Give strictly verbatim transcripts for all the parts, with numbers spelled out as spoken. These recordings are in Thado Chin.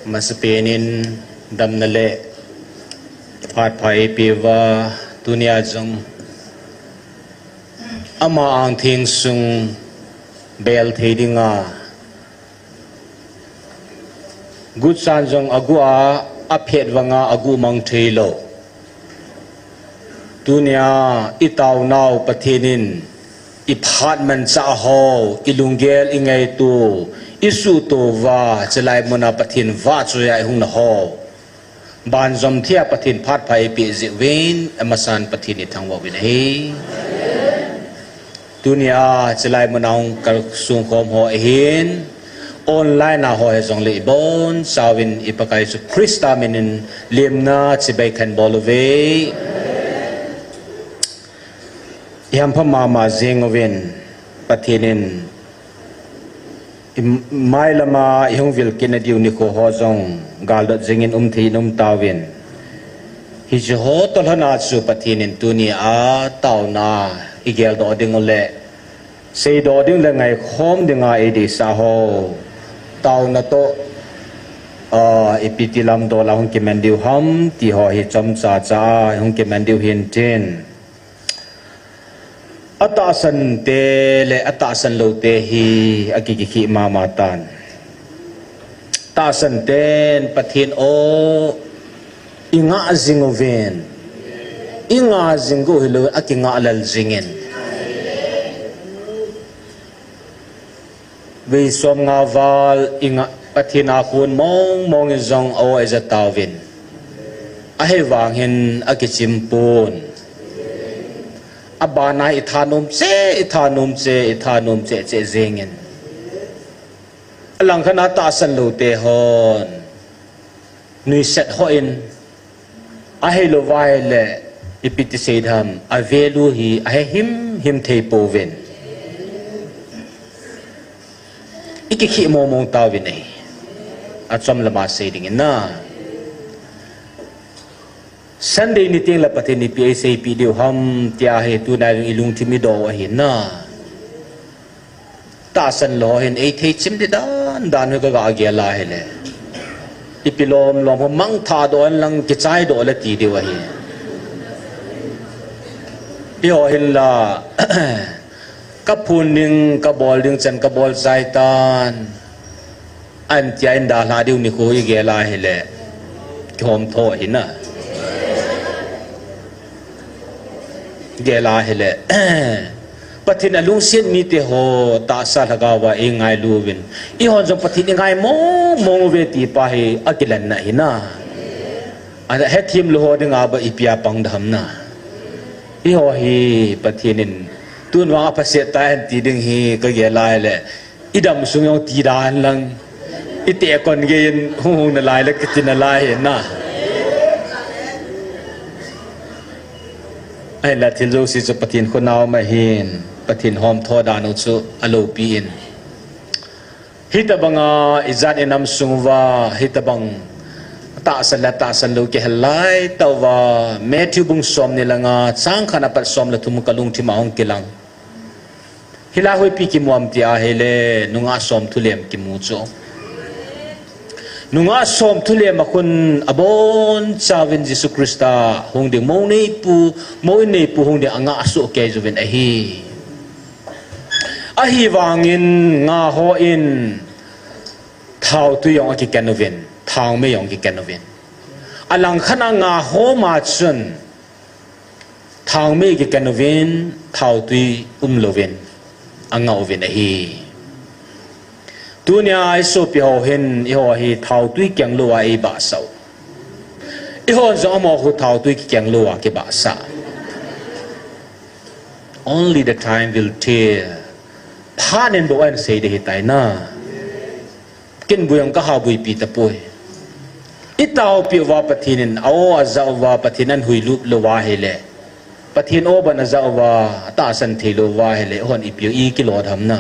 Masapen in damna le phat pha eipeuva, tunia jong ama angtheng sung bel thei dinga, guchan jong agu a, aphet vanga agu mang thei lou. Tunia itaonau Pathen in iphat manchah ho, ilunggel, ingaito, isuhto uva, chulai muna Pathen vahchoiya ihung na ho, banjom theiya Pathen phat pha eipeh jeh uvin, amasan Pathen ithangvah uvin ahi. Tunia chulai muna hung kalsong khom ho ahin, online a ho hijongle ibonchauvin i Pakai Jesu Christa minin lemna chibai kahin bol uve. Ihampha mama jing uvin, Pathen in imai lama ihung vil kit nadiu nikho ho jong galdot jingin um thei in um tauvin. Hiche ho toh lhona chu Pathen in tunia taona igeldoh ding u le seidoh ding le ngaikhom dinga eideisah ho, taona toh, ah, ipi ti lam dola hung kiman diu ham ti ho hi chomcha cha a hung kiman diu hintin. Atahsan te le atahsan lou te hi akikikhih mama tan. Tahsan ten Pathen o, ingah jing uvin, ingah jing u hilou, akingah lel jingin. Vei som nga val ingah, Pathen a khun mong mong in jong a-o ija tauvin. Ahivangin akichim pon. Abana ithanom cheh, ithanom cheh, ithanom cheh cheh jingin. Alangkhat a tahsan lou te hon nuisat hoh in, aheilou va ahile, ipi ti seidam, a value hi ahe himhim thei pouvin. Ikikhih mong mong tauvin ahi. Achom lama sei dingin na. Sunday ni teng le Pathen in ipi eiseipeh diu ham tia hi tunai jong ilungthim idoh u ahi na. Tahsan lou ho hin eithei chim di dan dan hi kaga gel a ahile, ipi lom lom ho mangthah doh in lang kichai doh le ti diu ahi. Eiho hin la, kaphun ding, kabol ding chan kabol chai tan. Ahin tia in dalha diu nikho igel a ahile, kihom tho ahi na. Gel a ahile, Pathen alungset mite ho tahsa lhagao va eingailu uvin, eihon jong Pathen ingai mong mong uve ti pa hi akilanna ahi na. Ahethem lou ho dinga ba ipi a pang dem na. Eiho hi Pathen in tun vang aphaset tai ahin ti ding hi kagel a ahile, idam sung jong ti dan lang, iteh kon gei in hung hung nalai le kiti nalai ahi na. Ahinla thil jouse chu Pathen khut a um ahin, Pathen hom tho dan u chu aloupi in. Hitobang a ijat inam sung uva, hitobang tahsan le tahsan lou kihel lai tah uva, Matthew bung somni le nga, chang khat apat som le thum kalungthim a hung kilang. Hilai a ipi kimu ham tia ahile, nungah som thulem kimu chu. Nungah som thulem a khun abonchauvin Jesu Christa hung ding, mou neipu, mou in neipu hung ding angah soh kei uvin ahi. Ahivangin nga hon thaotui jong akiken uvin, thaomei jong akiken uvin. Alangkhat a nga hom a chun, thaomei kiken uvin, thaotui umlouvin, angah uvin ahi. Tunia isopi ho hin, eiho hi thaotui kenglou a eibahsah u. Eihon jong amaho khu thaotui kikenglou a kibahsah. Only the time will tell. Phat in bou ahin sei ding ahitai na. Ken bou jong kaha boipi tapoi. Itaopi uva Pathen in, a-o ajah uva Pathen in ahin huilut lou uva ahile, Pathen o ban ajah uva, atahsan thei lou uva ahile, eihon ipi jong ikilo dem na.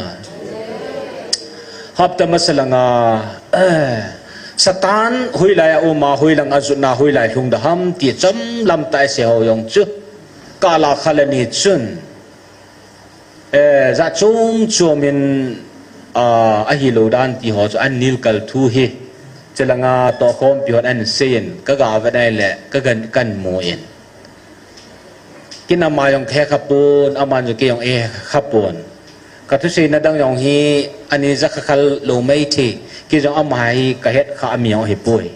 Hapta masa langa, eh, Satan hoilai a um a, hoilang a jotna, hoilai lhung dem ham ti chomlam tah isei ho jong chu, kal a khat le ni chun, eh, jat chom chom in A, ahilou dan ti ho chu an nil kal thu hi. Chulanga tohkhompi hon an seiyin, ka ga vet nai le, ka gan, kan mu in. Kinama jong ka he kha pon, aman jong kei jong ei he kha pon. Ka thuseina dang jong hi, ani ja kha khal lou mai thi, kei jong ama hi ka het kha a mi jong hi poi.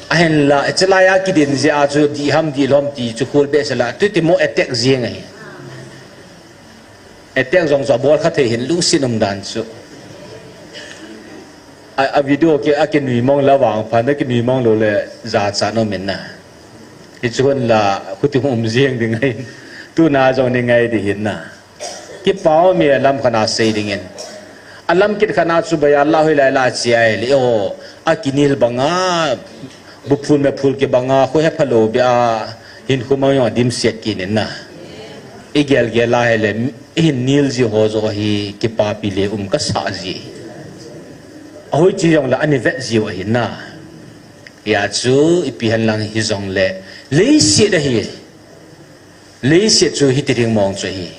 Ahinla, chulai a kidin jeh a chu dih ham dih lou ham ti chu khol behseh la, tuti mo attack jing ahi. Attack jong chu abol kha thei hin lungset um dan chu. A, a video ki, a kinui mong la vang phan, a kinui mong lou le jachat um in na. Hichu hon la, khuti um jing ding ahi. Tuna jong ni ngai ding hin na. Kipa um e, lam khat a sei ding in. A lam kit khat a chu baya la hoi lai la chi ai le o. A kinil banga, bu phul me phul kibanga, khu he phalou bia, hin khu mang jong dimset kit in na. I gel gel a hile, i hin nil ji ho jo hi kipapi le um ka sa ji. Ahoi chi jong la ani vet ji u ahi na. Hia chu ipi hen lang hi jong le, leiset ahi. Leiset chu hiti ding mong chu ahi.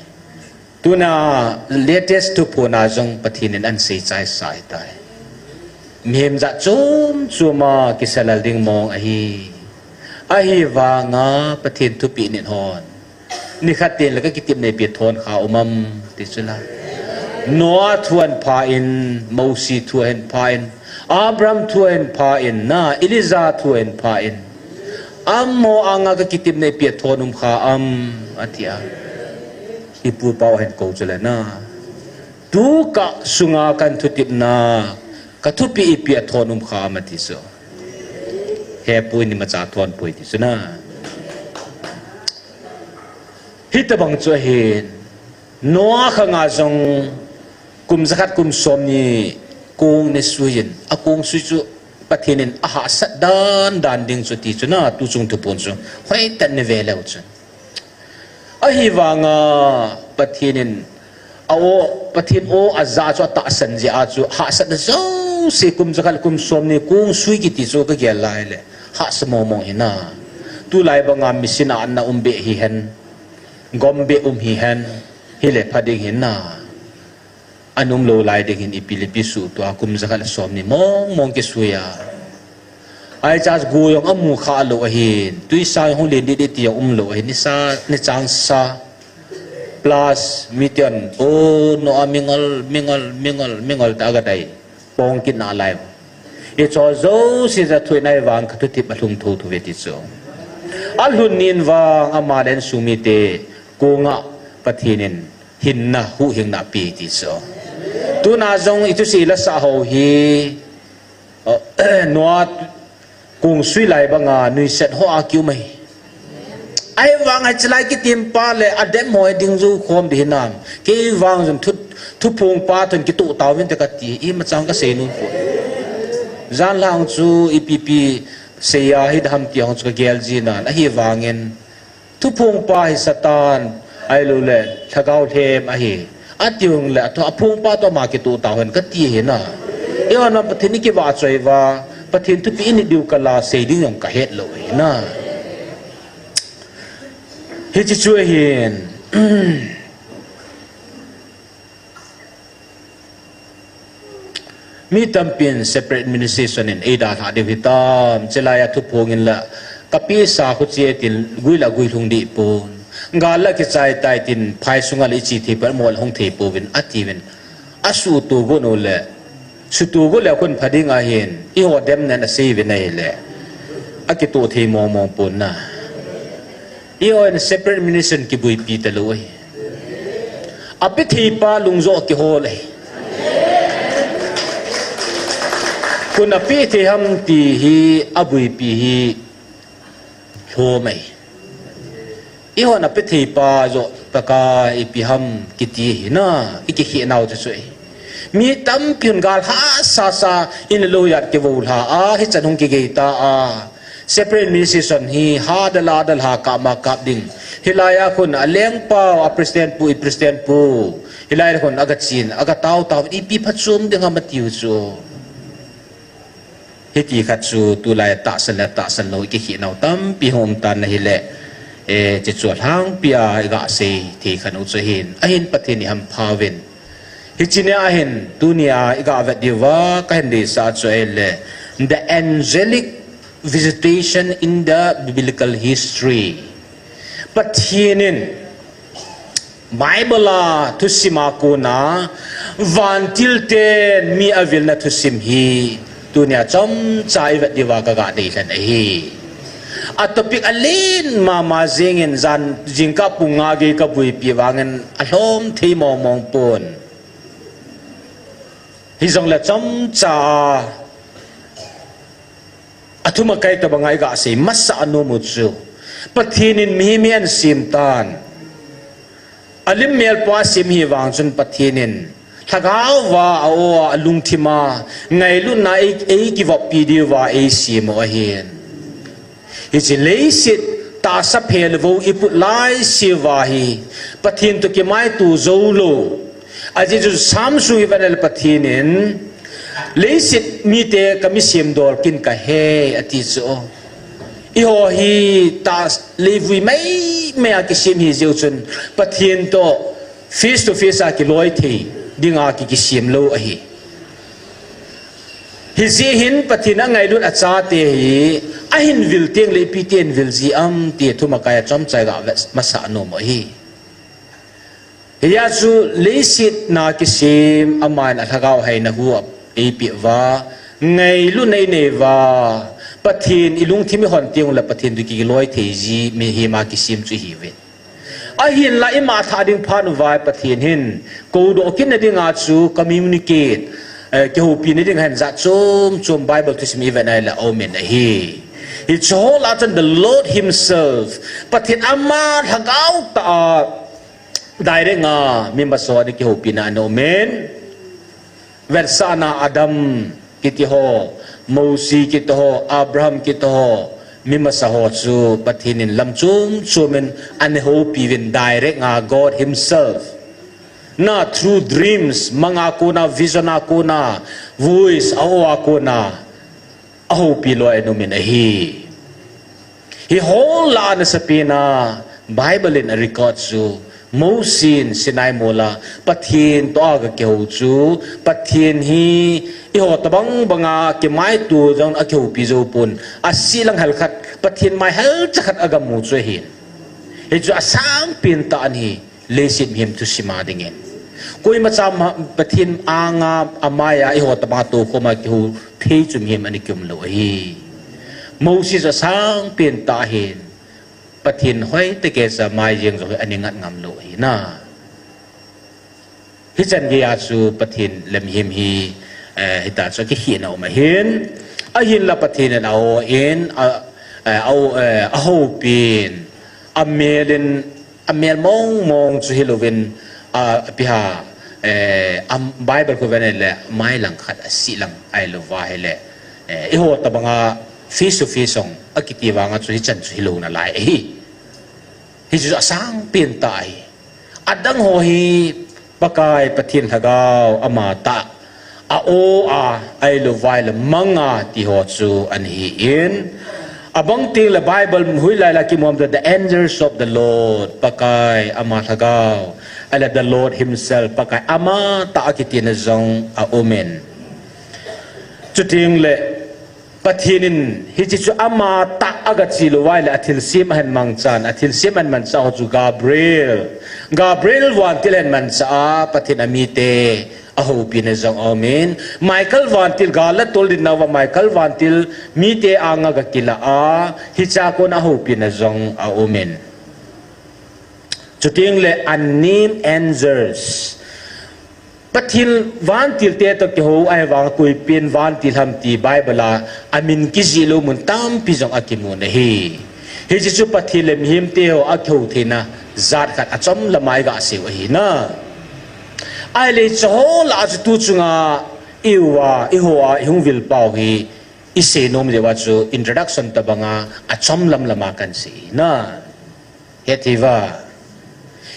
Tuna latest thuphon a jong Pathen in an sei chai sa ahi tai. Mihem jat chom chom a kisalal ding mong ahi. Ahivanga Pathen thupeh nit hon. Nikhat tin le ka kitepna ipi thon kha um am ti chu la. Noah thu ahin pha in, Mosi thu ahin pha in, Abraham thu ahin pha in, na Elijah thu ahin pha in. Amaho anga ka kitepna ipi thon um kha am ati a. I pu pau ahin kou chu le na. Tu ka sunga kan thutepna, ka thupeh ipi thon um kha am ati chu. He pu in imacha thon poi ti chu na. Hitabang chu ahin, Noah khanga jong kum jakhat kum somni kong ni sui in, a kong sui chu Pathen in ahahsat dan dan ding chu ti chu na, tu chung thuphon chu. Hoitah in ni ve leu chun. Ahivanga Pathen in a o, Pathen o aja chu atahsan jeh a chu hahsatna jouse kum jakhat kum somni kong sui kiti chu ka gel lai le. Hahsa mong mong hi na. Tulai banga machine a na um be hi hen. Gom be um hi hen. Hile pha ding hi na. An um lou lai ding hin ipi le ipi suh tua kum jakhat le somni mong mong kisui a. Ai chas gu jong amu kha lou ahin. Tuisa jong hung len didi ti jong um lou ahin. Nisa, ni chang sa. Plus, miten, o, Noah mingol, mingol, mingol, mingol ta aga dai. Pong kit na lai. I cho jouse ja thuina i vang ka thutep alhung tho tho ve ti chu. Alhun nin vang ama le insung mite konga Pathen in hinna huhhingna pe ti chu. Tuna jong i thusei la sa ho hi, o, Noah kong sui lai banga nuisat ho a kium ahi. Ahivang a hichelai kitem pa le adem ho ding jou khom ding hinam. Kei vang jong thu, thuphong pa thun kitoh tauvin te kati. Imacha ka sei nom poi. Jan lang chu ipi ipi sei a hi dam ti hung chu ka gel ji nan. Ahivangin thuphong pa hi Satan, ahilou le Lhagao Lhem ahi. Ati hung le, athu, aphong pa toh ama kitoh tau hen kati hi na. Eiho na Pathen i kivahchoi uva, Pathen thupeh i nit diu kala sei ding jong ka het lou hi na. Hiche chu ahin. Mi tampin separate administration in eidalhah diu hitam, chulai a thuphong in la, ka pisa khu che tin, gui la gui lhung dih pon. Gal la kichai tai tin, phai sunga le i che thei pon, mol hung thei pouvin, atiuvin. Asuhto got u le, suhto got le khun pha ding ahin, eiho dem nen asei uvin ahile. Akitoh thei mong mong pon na. Eiho in separate administration kibuipi talou ahi. Ape thei pa lungjo kihol ahi. Koin ape thei ham ti hi abuipi hi lhom ahi. Eihon ape thei pa jo taka ipi ham kiti hi na, i kikheh nau chu chu ahi. Mi tampi hon gal hahsa sa in lo jat kivo lha a, hichan hung kigei ta a. Separate administration hi ha dal a dal ha kap ma kap ding. Hilai a khun a lengpa, a president pu, i president pu. Hilai a khun aga chin, aga tao tao, ipi phachom ding ham atiu chu. Hiti khat chu tulai tahsan le tahsan lou i kikheh nau tampi hung um tan ahile. E, hiche chu alhangpi a i ga sei thei khat u chu ahin. Ahin Pathen i hampha uvin. Hiche nia hin, tunia i ga vet diuva ka hin deisah chu ahile, the angelic visitation in the biblical history. Pathen in Bible a thusim a kona vantil ten mi avilna thusim hi tunia chomcha i vet diuva ka ga deilhen ahi. A topic alen mama jengin jan jingkah pung nga gei ka buipi vangin alhom thei mong mong pon. Hijongle chomcha a, a thumakai tobanga i ga sei masa a nom u chu, Pathen in mihem hi ahin sem tan. A lim mel pua sem hi vang chun Pathen in lhagao va a o a, a lungthim a, ngailutna ei, ei kivoppi diuva ei sem u ahin. Hiche leiset tahsa phelou i put lai siuva hi Pathen toh kimaito jou lou, ajeh chu Psalm sung i vet le Pathen in, leiset mite ka mi sem dol kin ka he, ati chu. Eiho hi tah leivui mai mai a kisem hi jeh u chun Pathen toh face to face a kiloi thei dinga ki, kisem lou ahi. Hijeh hin Pathen angailut a chate hi ahin vil teng le ipi ti ahin vil ji am ti thumakai a chomcha i ga vet masa nom u ahi. Hijeh chu leiset na kisem, aman a lhagao haina hu a eipeh uva, ngailutna i nei uva, Pathen i lungthim i hon teng le Pathen toh ki, kiloi thei ji mihem a kisem chu ihiuve. Ahinla i mangthah ding phat uva Pathen hin koudoh kitna dinga chu communicate, eh, kihoupina ding hin jat chom chom Bible thusim i vet nai le aum in ahi. Hiche ho lah a chun the Lord himself, Pathen ama lhagao tah a direct a mi masa ho ana kihoupina ana um in. Vetsahna Adam kiti ho, Mosi kiti ho, Abraham kiti ho, mi masa ho chu Pathen in lam chom chom in ana houpi uvin direct a God himself. Na through dreams, mang a kona, vision a kona, voice a o a kona, ahoupi loi ana um in ahi. Hiho lah a ana sapen a Bible in a record chu Mosi in Sinai mol a Pathen toh a aga kihou chu, Pathen hi eiho tobang banga kimaito jong a kihoupi jou pon, asih lang hel khat, Pathen mai helcha khat aga mu chu ahi. Hichu asangpen tah ahi. Leiset mihem thusim a dingin. Koimacha ma, Pathen anga amai a eiho tobang a toukhom a kihou thei chu mihem ana kium lou ahi. Mosi chu asangpen tah ahin. Pathen hoitah kei cha mai jeng jong hi ana ngat ngam lou ahi na. Hichan gei a chu Pathen le mihem hi, eh, hitah chu kikhehna um ahin. Ahinla Pathen in a o in, a, eh, a o, eh, ahoupin, amel in, amel mong mong chu hilouvin, a, ipi ham, eh, am, Bible khu ven le, mai lang khat asih lang ahilou va ahile, eh, eiho tobanga face to face jong akiti vanga chu hichan chu hilou nalai ahi. Hichu asangpen tah ahi. Adang ho hi Pakai Pathen lhagao ama tah a o a, ahilou vai le mang a ti ho chu ana hi in. Abang teng le Bible hoilai lah a kimu ham tile the angels of the Lord, Pakai ama lhagao, ahile the Lord himself, Pakai ama tah a kitina jong aum in. Chuteng le Pathen in hiche chu ama tah a aga chi lou vai le athilsem ahin mangchan, athilsem ahin manchah ho chu Gabriel. Gabriel vantil ahin manchah a Pathen amite ahoupina jong aum in. Michael vantil gal a tol dinna uva Michael vantil mite anga aga kilah a, hichea kon ahoupina jong aum in. Chuteng le unnamed angels. Pathen vantil te toh kihou ahivang koipen vantil ham ti Bible a amin kijih lou mun tampi jong akimun ahi. Hiche chu Pathen le mihem te ho akihou theina jat khat achom lam a i ga sei u ahi na. Ahile hiche ho lah a chu tu chunga i u a, i ho a, i hung vil pau hi i sei nom jeh uva chu introduction tobanga achom lam lam a kan sei na. Hethei uva.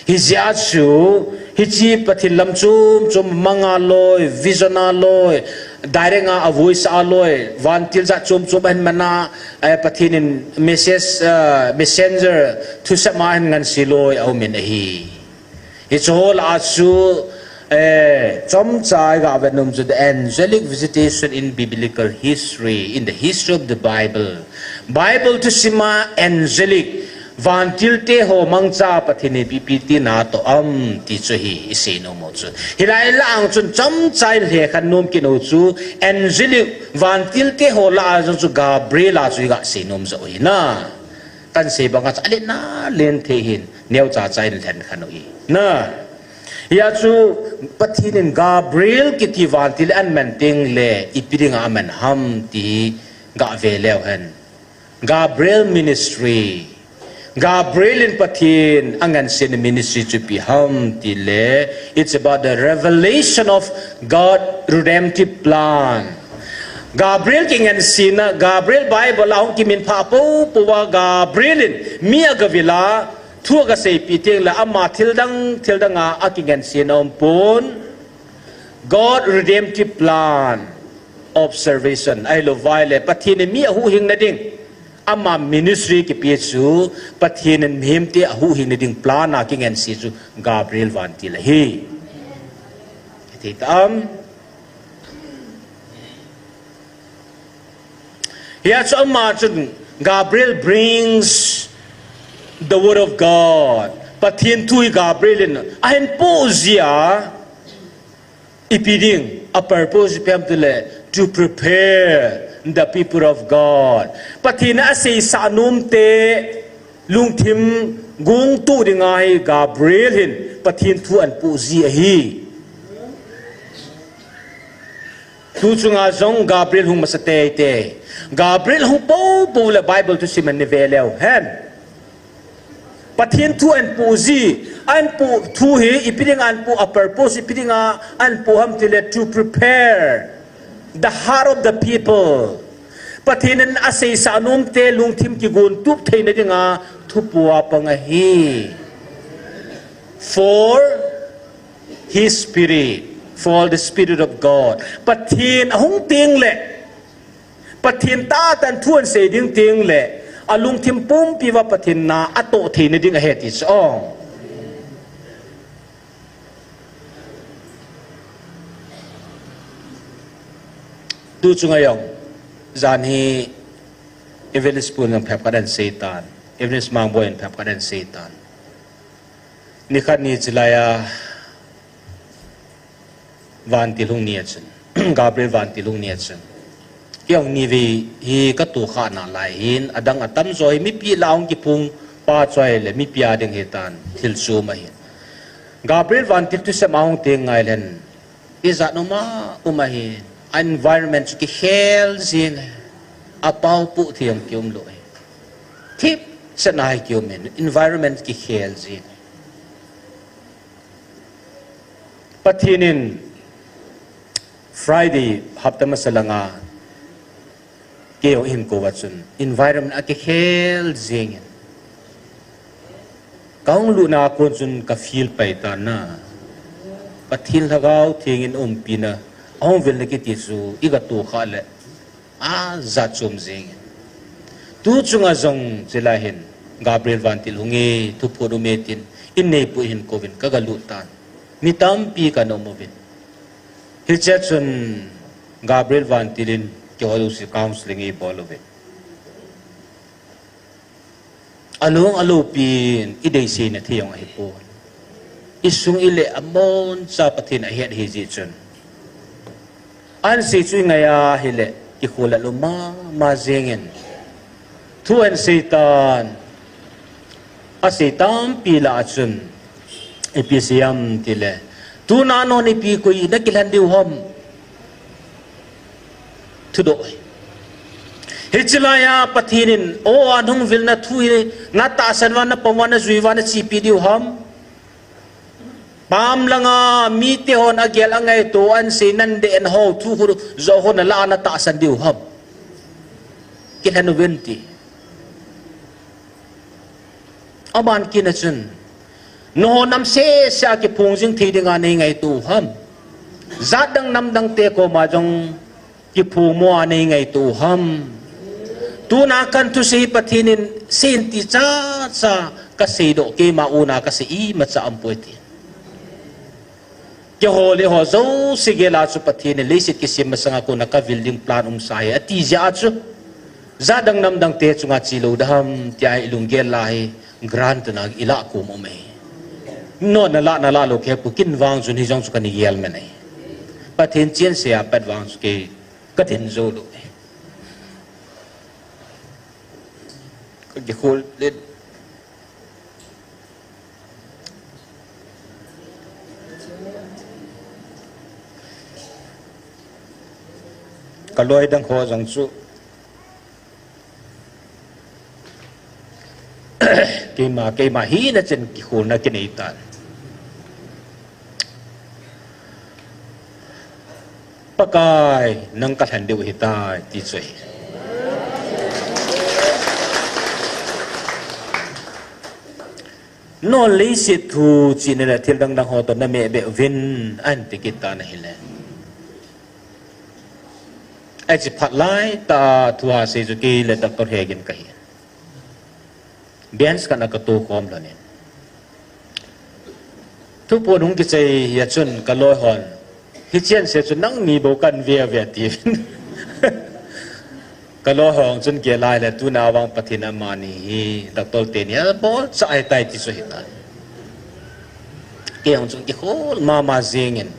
Hijeh a chu, hiche Pathen lam chom chom, mang a loi, vision a loi, direct a, a voice a loi, vantil jat chom chom ahin man a, eh, Pathen in message, eh, messenger, thusei ma ahin ngansi loi aum in ahi. Hiche ho lah a chu, Eh, chomcha i ga vet nom chu the angelic visitation in biblical history, in the history of the Bible. Bible thusim a angelic, vantil te ho mangcha Pathen in ipi ipi tina atoh am ti chu hi i sei nom u chu. Hilai lang chun chomcha i lhekhen nom kit u chu angelic vantil te ho lah a jong chu Gabriel a chu i ga sei nom jo u hi na. Kan sei banga chu alen na len thei hin neocha cha in lhenkhen u hi na. Hia chu Pathen in Gabriel kiti vantil aman teng le ipi dinga aman ham ti ga ve leu hen. Gabriel ministry. Gabriel in Pathen angansena ministry chu ipi ham ti le, it's about the revelation of God redemptive plan. Gabriel kingansena, Gabriel Bible a hung kiminphah popo a Gabriel in mi agavil a, thu agaseipeh teng le ama thil dang, thil dang a akingansena aum pon. God redemptive plan of salvation. Ahilou vai le Pathen in mi ahuhhingna ding. Ama ministry kipe chu Pathen in mihemte ahuhhingna ding plan a kinganse chu Gabriel vantil ahi. Thei tam. Hia chu ama chun Gabriel brings the word of God. Pathen thu hi Gabriel in ahin pohji a, ipi ding a purpose ipi ham tile, to prepare the people of God. Pathen in aseisah nomte lungthim gongtoh dinga hi Gabriel hin Pathen thu ahin pohji ahi. Tu chunga jong Gabriel hung masa teitei. Gabriel hung popo le Bible thusim a nei ve leu hen. Pathen thu ahin pohji, ahin poh thu hi, ipi dinga ahin poh, a purpose ipi dinga ahin poh ham tile, to prepare the heart of the people. Pathen in aseisah nomte lungthim kigontup theina dinga thupoh a pang ahi. For His Spirit, for the Spirit of God. Pathen ahung teng le, Pathen tahtah in thu ahin sei ding teng le, alungthim pumpi uva Pathen na atoh theina ding ahi ti chu. Tu chunga jong, jan hi Evangelist Pun jong phep khat ahin sei tan, Evangelist Mangboi in phep khat ahin sei tan. Nikhat ni chilai a, vantil hung ni a chun, Gabriel vantil hung ni a chun, kei jong ni vei hi ka tohkhah nalai hin, adang atamjo hi mipi lah a hung kiphong pa chu ahile mipi a ding hitan, thil chom ahin. Gabriel vantil thusima hung teng ngai leh, ijat um a um ahin, a environment chu kikhel jing, apao poh thei jong kium lou ahi. Thipchet a hi kium in, environment kikhel jing. Pathen in Friday hapta masa langa kei jong eihin kou a chun environment akikhel jing in, kahung lutna a kon chun ka feel pai tan na, Pathen Lhagao Theng in umpina, ahung vilna kiti chu iga tohkhah le, ajat chom jing in. Tu chunga jong chilai hin, Gabriel vantil hung e, thuphon um e tin, in neipu hin kouvin, kaga lut tan. Mi tampi kana um uvin. Hichea chun Gabriel vantil in keiho jouse counseling eibol uvin. Alung aloupin ideiseina thei jong ahipon. Isung ile amoncha Pathen ahet ahi jeh chun, ahin sei chu ingai a hile kikholat lou mama jeng in. Thu ahin sei tan, asei tampi lah a chun, ipi asei ham tile, tuna nangho ipi koi a nakilhen diu ham? Thudoh. Hiche laiya Pathen in, o, a nahung vilna thu hi natahsan uva, napom uva, najui uva, nachepi diu ham? Pam langa mite hon agel angaito, ahin sei, nadei, nahou thu khu joh khu nalah a natahsan diu ham? Kilhen uvin ti. Aban kit a chun, nangho nam sese a kiphong jing thei dinga neingaito u ham? Jatdang namdang te koma jong kiphong mo a neingaito u ham? Tuna kahin thusei hi Pathen in seiyin ti chacha kaseidoh, keima una kasei imacha aumpoi ti. Keiho le ho jouse gel a chu Pathen in leiset kisem masanga kona kavil ding plan umsa ahi, ati jeh a chu. Jat dang nam dang te chunga che lou ding ham, tia i lunggel la hi, grant na i lah khom um e. Nona lah, na lah lou kei pu kin vang chun hijong chu kana gel man e. Pathen chensea pat vang chu kei ka din jou lou e. Ka kikhol le Ka loi dang ho jong chu. Keima, keima hina chen kikholna kinei tan. Pakai, nang ka lhen diu ahitai, ti chu ahi. Non leiset thu chihna le thil dang dang ho toh na meh beh uvin, ahin ti kit tan ahile. Ahi chu phat lai tah thu asei chu kei le Doctor Hegin kahi. Bench khat na ka to khom lhon in. Thuphon hung kichai a chun ka loi hon, "Hicheng se chu nang ni bou kan ve ve," ati. Ka loi hon chun kei lai le tuna vang Pathen amani hi, Doctor teni abol cha ahitai ti chu ahitai. Kei hon chun kikhol mama jing in.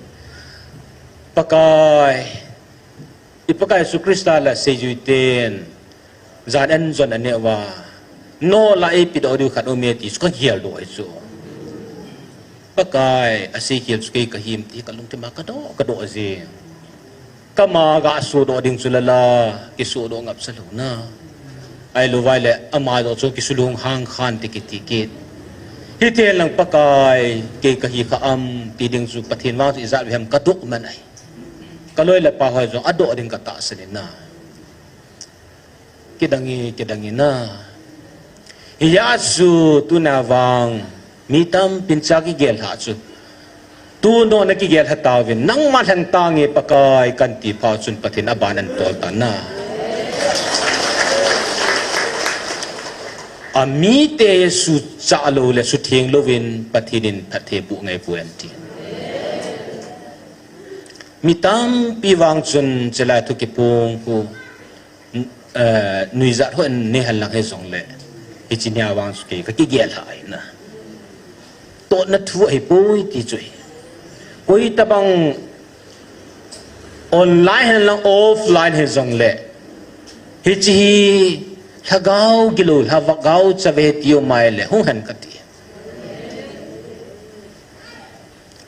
Pakai, i Pakai Jesu Christa le seijui ten, jan an jon aneh uva, nol a eipe doh diu khat um e ti chu ka gel doh ahi chu. Pakai, asei khel chu kei kahim ti ka lungthim a ka doh, ka doh jing. Kama ga sodoh ding chu lala, kisodoh ngap sa lou na. Ahilou vai le, ama doh chu kisulung hang khan ti kiti kit. Hiti hen lang Pakai, kei kahi kha am, ti ding chu Pathen vang chu ijat vem ka doh man ahi. Ka loi le pa hoi jong adoh ding ka tahsan in na. Kidang e, kidang e na. Hijeh chu tuna vang mi tampin cha kigel lha chu. Tunon na kigel lha tauvin, nangma lheng tange Pakai kan ti phat chun Pathen aban an tol tan na. Amite suchah lou le sutheng louvin Pathen in phatthei boh ngai poi an ti. Mi tampi vang chun chulai thu kiphong khu, eh, nuijat hon nei hen lang hijongle, hiche nia vang chu kei ka kigel lha ahi na. Totna thu ahipoi ti chu ahi. Koi tabang online hen lang offline hijongle, hiche hi lhagao gilou, lhagao chave ti um ahile hung hen kati.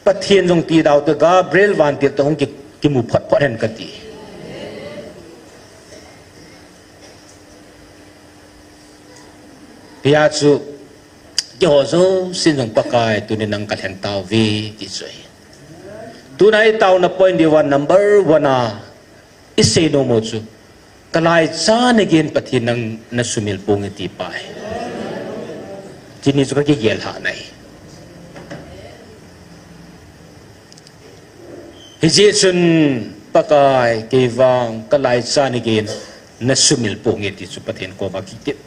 Pathen jong ti dau te Gabriel vantil toh hung ki, kimu phot phot hen kati. Hijeh chu, keiho jousen jong Pakai tuni nang ka lheng tauve ti chu ahi. Tuna i tauna point diu va number one a, i sei nom u chu, ka laicha na gei in Pathen nang na sumil ponge ti pa ahi. Chuni chu ka kigel lhahna ahi. Hijeh chun Pakai kei vang ka laicha na gei in na sumil ponge ti chu Pathen koma kitep.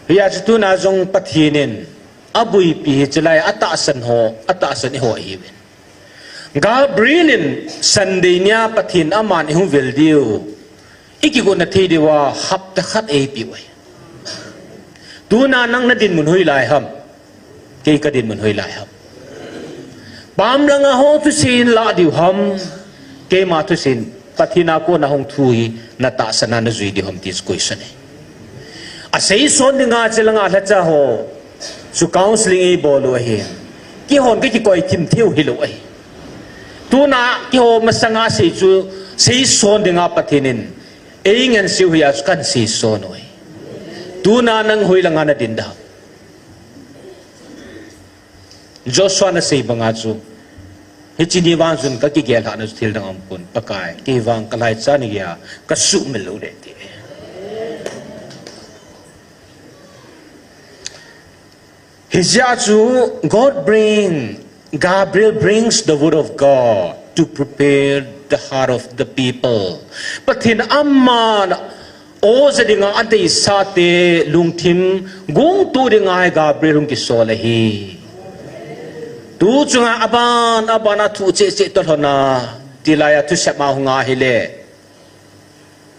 Hijeh chun tuna jong Pathen in abuipi hiche lai a tahsan ho, atahsan eiho ahiuvin. Gabriel in Sunday nia Pathen aman eihung vil diu, i kigotna thei diuva hapta khat eipeh u ahi. Tuna nang na dinmun hoilai ham? Kei ka dinmun hoilai ham? Pam langa ho thusei in lah diu ham? Keima thusei in Pathen a kona hung thu hi na tahsan a na jui diu ham ti chu question ahi. Asei son dinga che langa lhacha ho chu counseling eibol u ahi. Keihon ka kikoi thim theiu hilou ahi. Tuna keiho masanga sei chu sei son dinga Pathen in eingansei u hia chu kan sei son u ahi. Tuna nang hoilanga na din ding ham? Joshua na sei banga chu, hiche ni vang chun ka kigel lhahna chu thil dang aumpon, Pakai, kei vang ka laicha na gei a ka sumil lou ding ti. Hijeh chu God bring, Gabriel brings the word of God to prepare the heart of the people. Pathen aman Aw, ja dinga adeisah te lungthim gongtu dinga hi Gabriel hung kisol ahi. Tu chunga aban, aban a thu cheh cheh toh lhon a, tilai a thusep a hung ahile.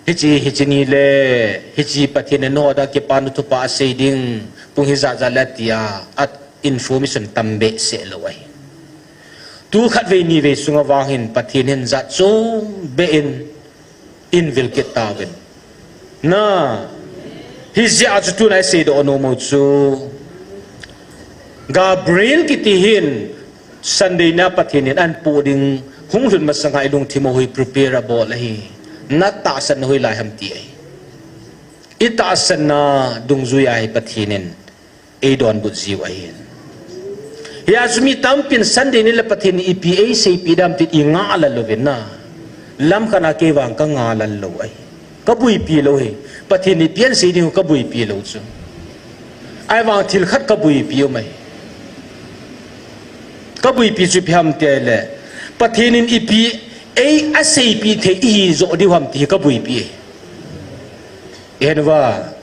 Hiche, hiche ni le, hiche Pathen in nangho dinga kipana thupha asei ding, pung hijat jat le tia, a information tam behseh lou ahi. Tu khatvei nivei sunga vang hin Pathen hin jat chom beh in, eivil kit tauvin. Na, hijeh a chu tuna isei doh nom u chu. Gabriel kiti hin, Sunday na Pathen in ahin poh ding, hung lhun masanga ilungthim u hi prepare abol ahi. Natahsanna hoilai ham ti ahi. Itahsanna dungjui a hi Pathen in eidonbut jiu ahi. Hijeh chun mi tampin Sunday ni le Pathen in ipi eiseipeh dam tin ingah lal louvin na. Lamkhat a kei vang kangah lal lou ahi. Kabuipi lou hi. Pathen in ipi asei ding kabuipi lou chu. Ahivang thil khat kabuipi um ahi. Kabuipi chu ipi ham tile, Pathen in ipi ei aseipeh thei ihi joh diu ham ti hi kabuipi ahi. Ihen uva.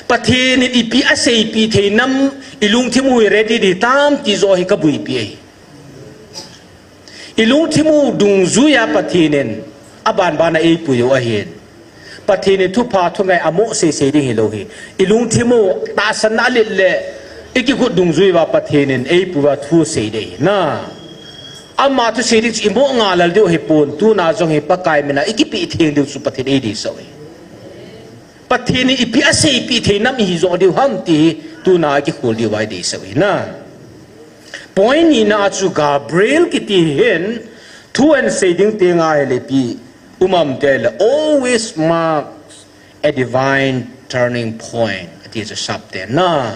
Pathen in ipi aseipeh thei nam ilungthim u hi ready ding tam ti joh hi kabuipi ahi. Ilungthim u dungjuia Pathen in abanbana eipui u ahin. Pathen in thupha thungai amoh seisei ding hilou hi. Ilungthim u tahsanna alet le ikikhut dungjuiuva Pathen in eipui uva thu sei ding ahi. Na. Ama thusei ding chu imoh ngahlel diu ahipon, tuna jong hi Pakai mina ikipeh theng diu chu Pathen eideisah u ahi. Pathen in ipi aseipeh thei nam ihi joh diu ham ti hi tuna ikikhol diuva ideisah u ahi na. Point nina a chu Gabriel kiti hin thu ahin sei ding tenga hile ipi um am tile always marks a divine turning point ati chu sapte na.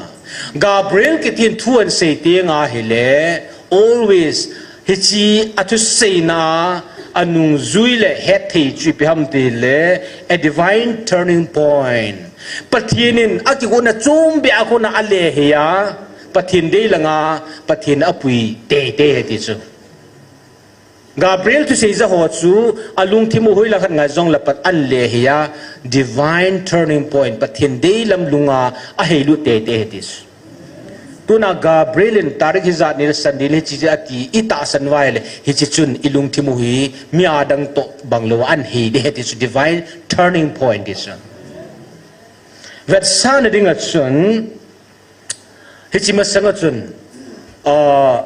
Gabriel kiti hin thu ahin sei tenga hile always hiche athuseina anungjui le hetthei chu ipi ham tile a divine turning point. Pathen in akigotna chombeh a kona alehei a, Pathen dei langa Pathen apui teitei ahi ti chu. Gabriel thusei ja ho chu alungthim u hoilang khat ngai jongle pat ahin lehei a, divine turning point, Pathen deilam lunga aheilut teitei ahi ti chu. Tuna Gabriel in tarik hijat ni le Sunday ni hiche ati itahsan uva ahile hiche chun ilungthim u hi mi adang toh banglouva ahin hei ding ahi ti chu divine turning point ti chu. Vetsahna dinga chun hiche masanga chun, ah,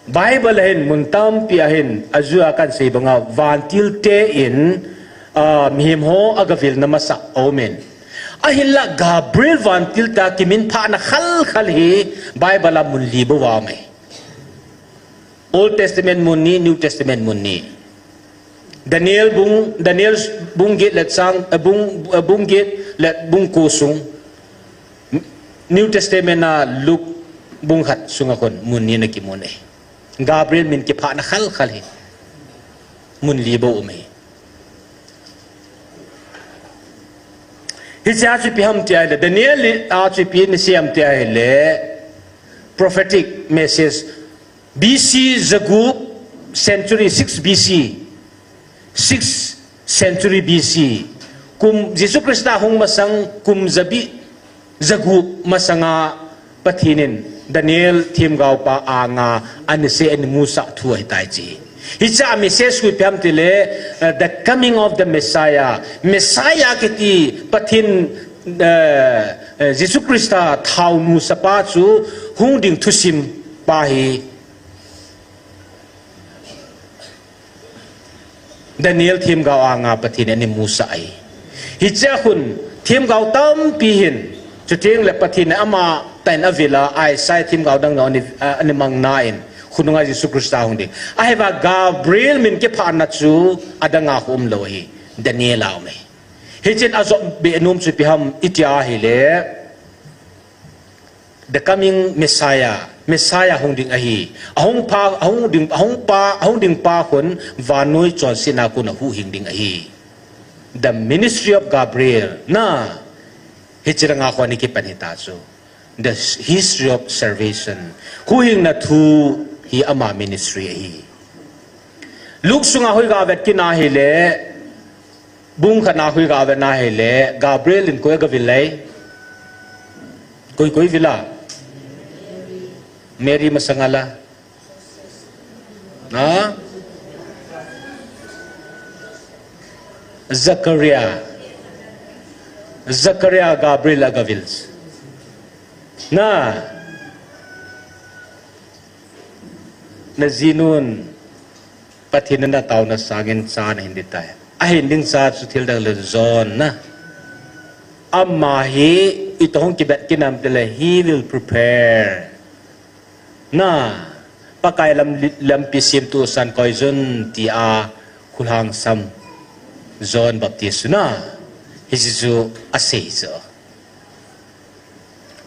Bible a hin mun tampi a hin ajeh a kahin sei banga vantilte in, ah, mihem ho agavilna masah aumin. Ahinla Gabriel vantil ta kiminphahna khalkhal hi Bible a mun li bou aume. Old Testament mun ni, New Testament mun ni. Daniel bung, Daniel bung get le chang, eh, bung, eh, bung get le bung ko sung. New Testament a Luke bung khat sunga khun mun ni ana kimun ahi. Gabriel min kiphahna khalkhal hi mun li bou um ahi. Hiche a chu ipi ham ti ahile, Daniel a chu ipi ana sei am ti ahile, prophetic message B C jagup century, six B C, six century B C, kum Jesu Christa hung masang kum jabi jagup masanga Pathen in Daniel themgaopa anga ana sei ana musah thu ahitai chi. Hiche a message chu ipi ham tile, uh, the coming of the Messiah. Messiah kiti Pathen, uh, uh, Jesu Christa thao musapa chu hung ding thusim pa hi Daniel themgao anga Pathen in ana musah ahi. Hiche a khun themgao tampi hin, chuteng le Pathen in amatah in avil a, Isaiah themgao dang jong ana, ana mang na in, khonunga Jesu Christa hung ding. Ahivang Gabriel min kiphahna chu adang a khu umlou ahi, Daniel a um ahi. Hichun ajop be nom chu ipi ham iti ahile, the coming Messiah, Messiah hung ding ahi. Ahung pa, ahung ding, ahung pa, ahung ding pa khun vannoi chonsetna a kona huhhing ding ahi. The ministry of Gabriel. Na, hiche langa khun ana kipan hita chu. The history of salvation. Huhhingna thu hi ama ministry ahi. Luke sunga hoiga vet kit na hile, Bung khat na hui ga ve na hile, Gabriel in koi ga vil lei. Koi koi vila. Mary masanga la. Na? Zakaria. Zakaria Gabriel aga vil. Na? Na jinun Pathen in na tauna sangin cha na hin ding tai. Ahin ding cha chu thil dang le John na. Ama hi itoh hung kibet kinam tile he will prepare. Na, Pakai lam, lampi semtusan koi jun tia khulhang sam John Baptist na. Hiche chu asei chu.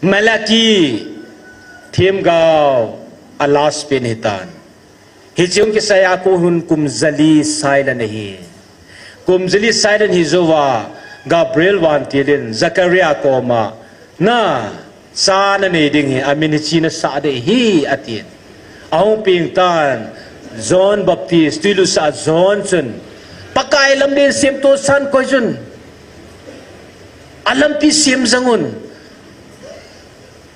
Malachi themgao a last pen hitan. Hiche hung kisai a kon hun kum jali silent ahi. Kum jali silent hi jouva Gabriel vantil in Zakaria koma na cha na nei ding hi amin hiche na sah ding ahi atin. Ahung peng tan John Baptist, twilutsah John chun Pakai lamlen semtusan koi jun. Alampi sem jang un.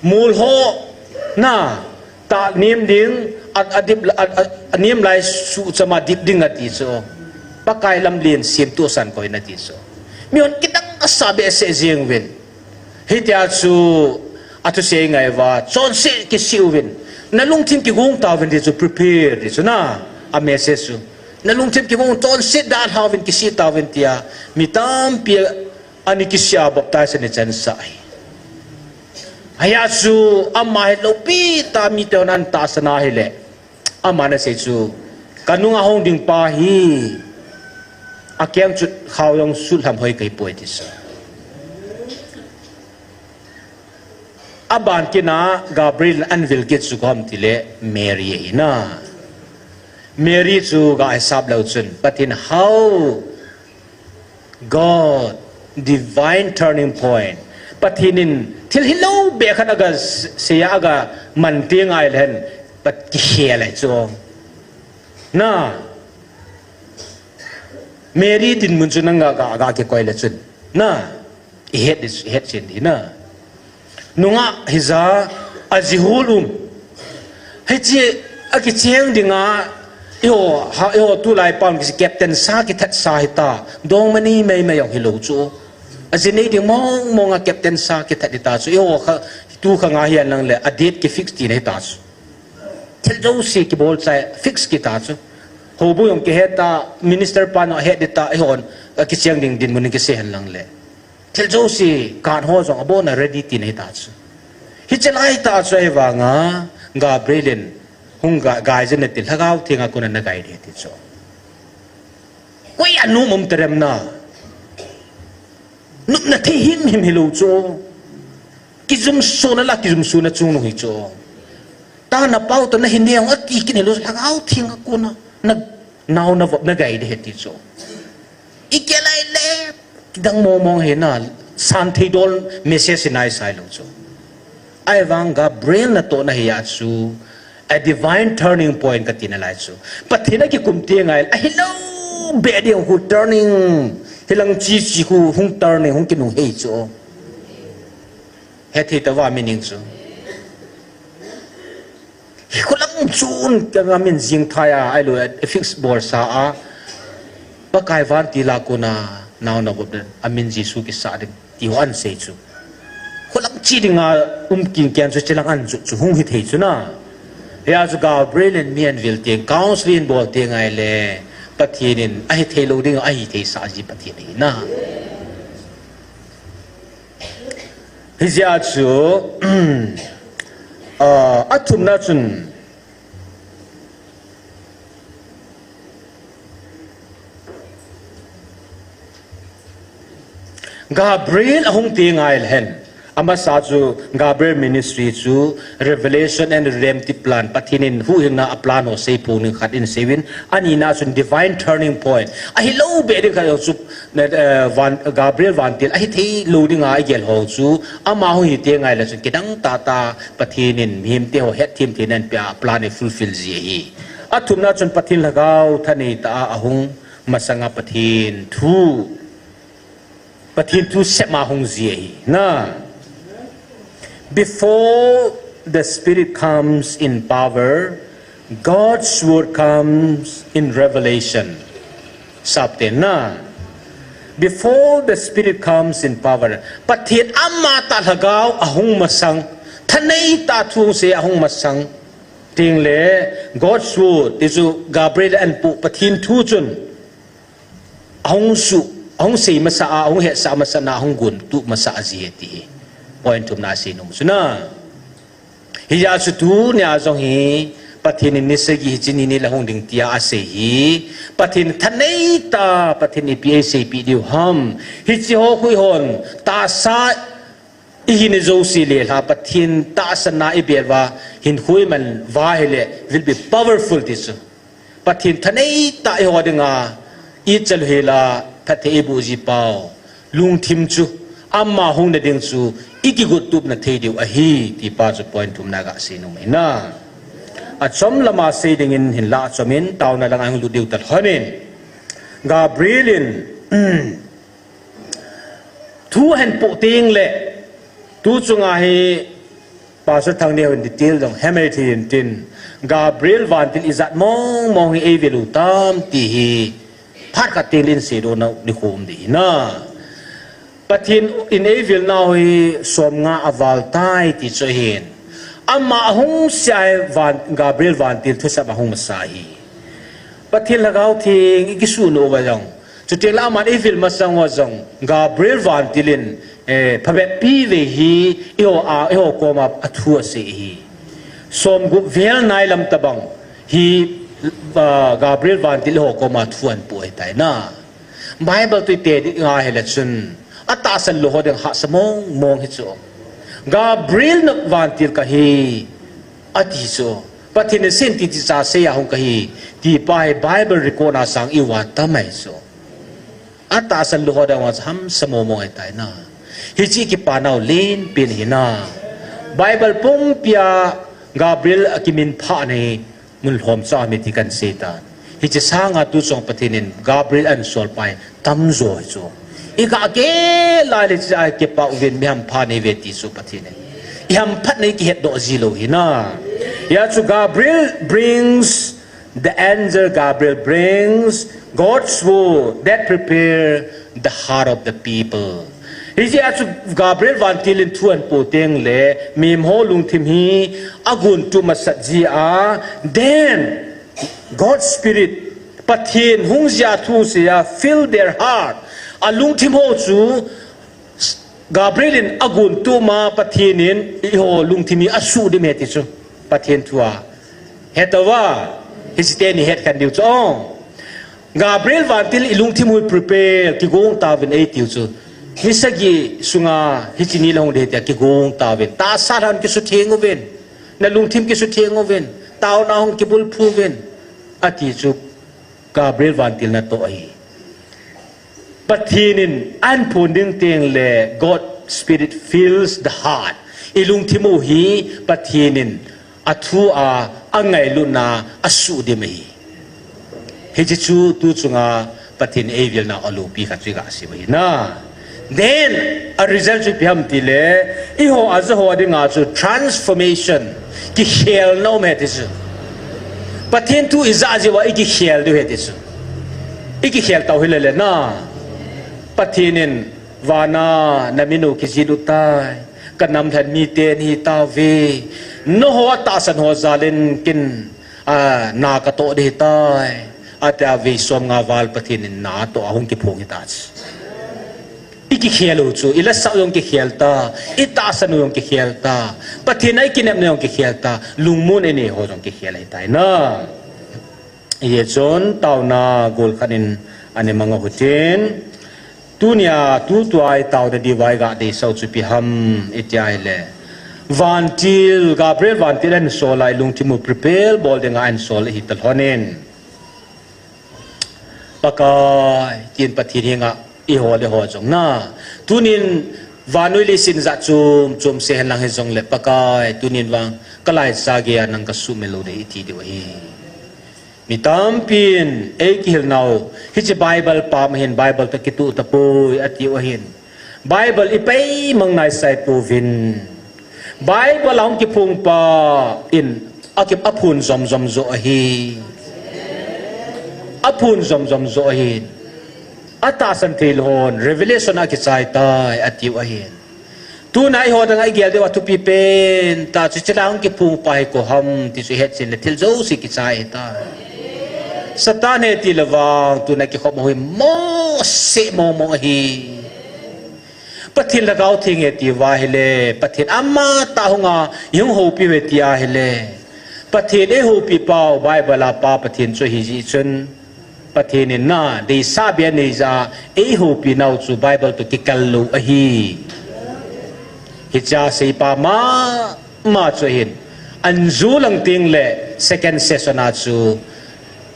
Mol ho na ta nem ding, a, a dip, a, a, a nem lai suh chama dip ding ati chu. Pakai lamlen semtusan koi in ati chu. Mihon kidang asa behseh jeng uvin. Hitia chu athusei ngai uva, chonset kisih uvin. Na lungthim kigong tauvin ti chu prepare ti chu na. A message chu. Na lungthim kigong chonset dalha uvin kisih tauvin tia. Mi tampi Ani kisih a baptize ani chansah ahi. Hijeh chun ama hi loupi tah mite hon ana tahsan ahile. Aman asei chu, ka nunga hung ding pa hi, akeng chu khao jong sutlham hoi kahipoi ati chu. Aban kit a Gabriel in ana vil kit chu koi ham tile Mary ahi na. Mary chu ga hisap leu chun, Pathen how God, divine turning point. Pathen in thil hilou beh khat aga s-, seiya aga man teng ahile hen, Pat kikhel ahi chu. Na, Mary dinmun chu nang ga, ga, ga kikoi le chun. Na, i het di, i het chen di na. Nungah hija, ajihul um. Hiche akicheng dinga, eiho, ha, eiho tulai pan kiche captain sa kithat sa hita. Dongmani meimei jong hilou chu. Aji nei ding mong mong a captain sa kithat hita chu. Eiho kha, tu khang a hihen lang le, a date kifix tina hita chu. Thil jouse kibol chai, fix kita chu. Houbung jong kihet ta, minister pan jong ahet ding ta, eihon, akicheng ding dinmun kisei hen lang le. Thil jouse, kan ho jong abon a ready tina hita chu. Hiche lai tah chu ahivanga, Gabriel in, hung ga, gai jin ati, Lhagao Theng a kon a na gai ding ati chu. Koi a nom um ta dem na. Nopna thei himhim hilou chu. Kijumsona la, kijumsona chungnung hi chu. Tana pao toh na hin neo ati kit hilou, Lhagao Theng a kon a, na, nao na vop na gai ding ahi ti chu. I kei lai le, kidang mong mong hi na, san thei dol message hi nai sai lou chu. Ahivang Gabriel natohna hi a chu, a divine turning point kati nalai chu. Pathen a kikum teng ahile, ahilou beh ding khu turning, hilang chi chi khu hung turning, hung kinung hei chu. Hethei tauva meaning chu. Khulang chun ka min jing thai a, ahilou, fix bol sa a. Pakai vantil a kon a, nao na vop den, amin Jesu kisah ding. Ti ho ana sei chu. Khulang chi dinga um kin ken chu chilang ana jot chu hung hithei chu na. Hijeh chun Gabriel in mi ana vil teng, counseling bol teng ahile, Pathen in ahithei lou ding, ahithei sah ji Pathen ahi na. Hijeh chun, ah, athumna chun, Gabriel ahung teng ahile hen. Amasa chu Gabriel ministry chu revelation and redemptive plan. Pathen in huhhingna a plan ho seiphong ding khat in seiyun. Anina chun divine turning point. Ahilou beh ding khat chu, eh, van, Gabriel vantil ahithei lou dinga igel ho chu. Ama hung hi teng ahile chun kidang tah tah Pathen in mihemte ho hetthem theina anapeh a plan hi fulfill ji ahi. Athumna chun Pathen Lhagao thanei tah a ahung masanga Pathen thu Pathen thu sema hung ji ahi. Na. Before the Spirit comes in power, God's word comes in revelation. Sapte na. Before the Spirit comes in power, Pathen ama tah lhagao ahung masang, thanei tah thu hung sei ahung masang. Tengle, God's word, tichu Gabriel ahin pu Pathen thu chun, ahung su, ahung sei masa a, ahung hetsah masa na, ahung gontup masa ahi ti hi. Point thumna sei nom chu na. Hijeh chun tunia jong hi, Pathen in ni sagi hiche ni ni la hung ding tia asei hi. Pathen thanei tah, Pathen ipi eiseipeh diu ham. Hiche ho khu eihon, tahsa ihin jouse le lha Pathen tahsan a ibel uva, hinkho iman uva ahile, will be powerful ti chu. Pathen thanei tah eiho dinga, ichal hela, phatthei eiboh ji pau. Lungthim chu, ama hung na ding chu, ikigottupna thei diu ahi, ti pa chu point thumna gasei nom ahi na. Achom lama sei dingin hinlah achomin, taona langa hung lut diu talhon in. Gabriel in, thu ahin pu tengle, tu chunga hi, Pastor Thangneo in detail jong hemei thei intin, Gabriel vantil ijat mong mong hi eivil u tam ti hi, phat khat tengle in seidoh nau nikho um ding ahi na. Pathen in eivil nau hi somnga aval tai ti chu ahin. Ama ahung sea hi van, Gabriel vantil thusap ahung masa ahi. Pathen Lhagao Theng ikisuh nom uva jong, chutengle aman eivil masang uva jong, Gabriel vantil in, eh, phabep pi vei hi, eiho a, eiho koma athu asei ahi. Somgup vel nai lam tabang hi, ah, Gabriel vantil eiho koma thu ahin pu ahitai na. Bible toh ite ding ahile chun, atahsan lou ho ding hahsa mong mong hi chu. Gabriel na vantil kahi, ati chu. Pathen in senti ti cha seiya hung kahi, ti pa hi Bible record na sang iva tam ahi chu. Atahsan lou ho ding uva chu hamsa mong mong ahitai na. Hiche kipa nau lenpen ahi na. Bible pumpia Gabriel akiminphah na hi mun lhomcha um e ti kan sei tan. Hiche sanga tu chunga Pathen in Gabriel ahin sol pa hi tamjo ahi chu. Igah keh lai le hiche a kipah uvin mi hampha nei uve ti chu Pathen in. Ihamphatna ikihetdoh ji lou ahi na. Hijeh chun Gabriel brings The angel Gabriel brings God's word that prepare the heart of the people. Hijeh chun Gabriel vantil in thu ahin pu tengle, mihem ho lungthim hi agontup masat jia, then God's Spirit, Pathen hung jia thu seiya, fill their heart. Alungthim ho chu Gabriel in agontup ma Pathen in eiho lungthim hi asuhdim e ti chu. Pathen thu a. Hetauva, hiche teni het khen diu chu. Oh. Gabriel vantil ilungthim u hi prepare, kigong tauvin eitiu chu. Ni sagi sunga, hiche ni la hung ding ahi tia kigong tauvin. Tahsa lhan kisutheng uvin. Nalungthim kisutheng uvin. Taona hung kibulphu uvin. Ati chu. Gabriel vantil natoh ahi. Pathen in ahin phon ding tengle God Spirit fills the heart. Ilungthim u hi Pathen in athu a, angailutna a asuhdim ahi. Hiche chu tu chunga Pathen eivilna alopi khat chu igasei u ahi na. Then, a result chu ipi ham tile, eiho ajaho dinga chu transformation, kikhelna um ahi ti chu. Pathen thu ija jeh uva ikikhel diu ahi ti chu. Ikikhel tau hile le na. Pathen in vana, naminu kijih u tai. Kanam lhen mite nahi tauve. Nangho tahsan ho jal in kin, a, na katoh ding ahitai. Atia vei somnga val Pathen in na atoh a hung kiphong hita chu. Ikikhel u chu, ilasah u jong kikhel ta, itahsan u jong kikhel ta, Pathen a ikinepna jong kikhel ta, lungmon inei ho jong kikhel ahitai na. Hijeh chun taona gol khat in ana mang u hitin, tunia, tutua itaona diuva iga deisah u chu ipi ham iti ahile, vantil, Gabriel vantil ahin sol a ilungthim u prepare bol dinga ahin sol ahi talhon in. Pakai, tin Pathen henga ihol iho jong na. Tunin vannoi leiset jat chom chom se henlang hijongle Pakai, tunin vang kalaicha geiya nang kasuhmil lou ding iti diu ahi. Mi tampin eikihil nau, hiche Bible pam ahin, Bible toh kitoh tapoi atiu ahin. Bible ipeimang naisai pouvin. Bible ahung kiphong pa in aki aphun jomjom jo ahi. Aphun jomjom jo ahi. Atahsan thei lou hon, Revelation a kichai tai, atiu ahi. Tuna eiho dang a igel diu a thupi pen tah chu chilai hung kiphong pa hi koi ham ti chu ihet chin le thil jouse kichai ahitai. Satan ahi ti le vang tuna kikhop u hi mose momo ahi. Pathen Lhagao Theng ahi ti uva ahile, Pathen amatah hunga ihung houpi uve ti ahile, Pathen eihoupi pau Bible a pa Pathen chu ahi jeh chun, Pathen in na deisah bia nei jeh a eihoupi nau chu Bible toh kikal lou ahi. Hichea seipa mama chu ahin, anju lang teng le second session a chu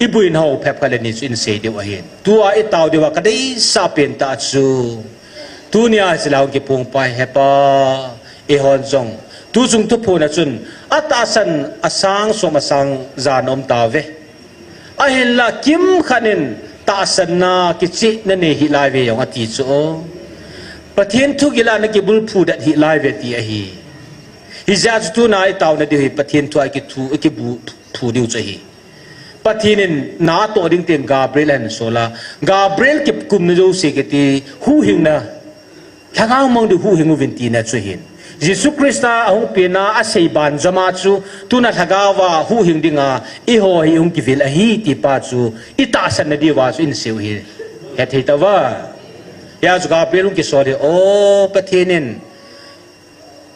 ibuina ho phep khat le ni chu in sei diu ahin. Tua itao diu a kadeisah pen tah chu, tunia hiche la hung kiphong pa hi Hepa, eihon jong tuchung thuphon a chun atahsan asang som asang ja na um tauve. Ahinla kimkhat in tahsanna kichehna nei hih lai uve jong ati chu, Pathen thugil a na kibulphu det hih lai uve ti ahi. Hijeh a chu tuna itaona diu hi Pathen thu a ikithu, ikibulphu diu chu ahi. Pathen in na atoh ding tin Gabriel ahin sol a, Gabriel kikumna jouse kiti huhhingna, Lhagao mang diu huhhing uvin tina chu ahin. Jesu Christa ahung penna asei banjom a chu tuna Lhagao a huhhing dinga eiho hi hung kivil ahi ti pa chu itahsan na diuva chu in sei u hi hethei tauva. Hia chu Gabriel hung kisol hi, O Pathen in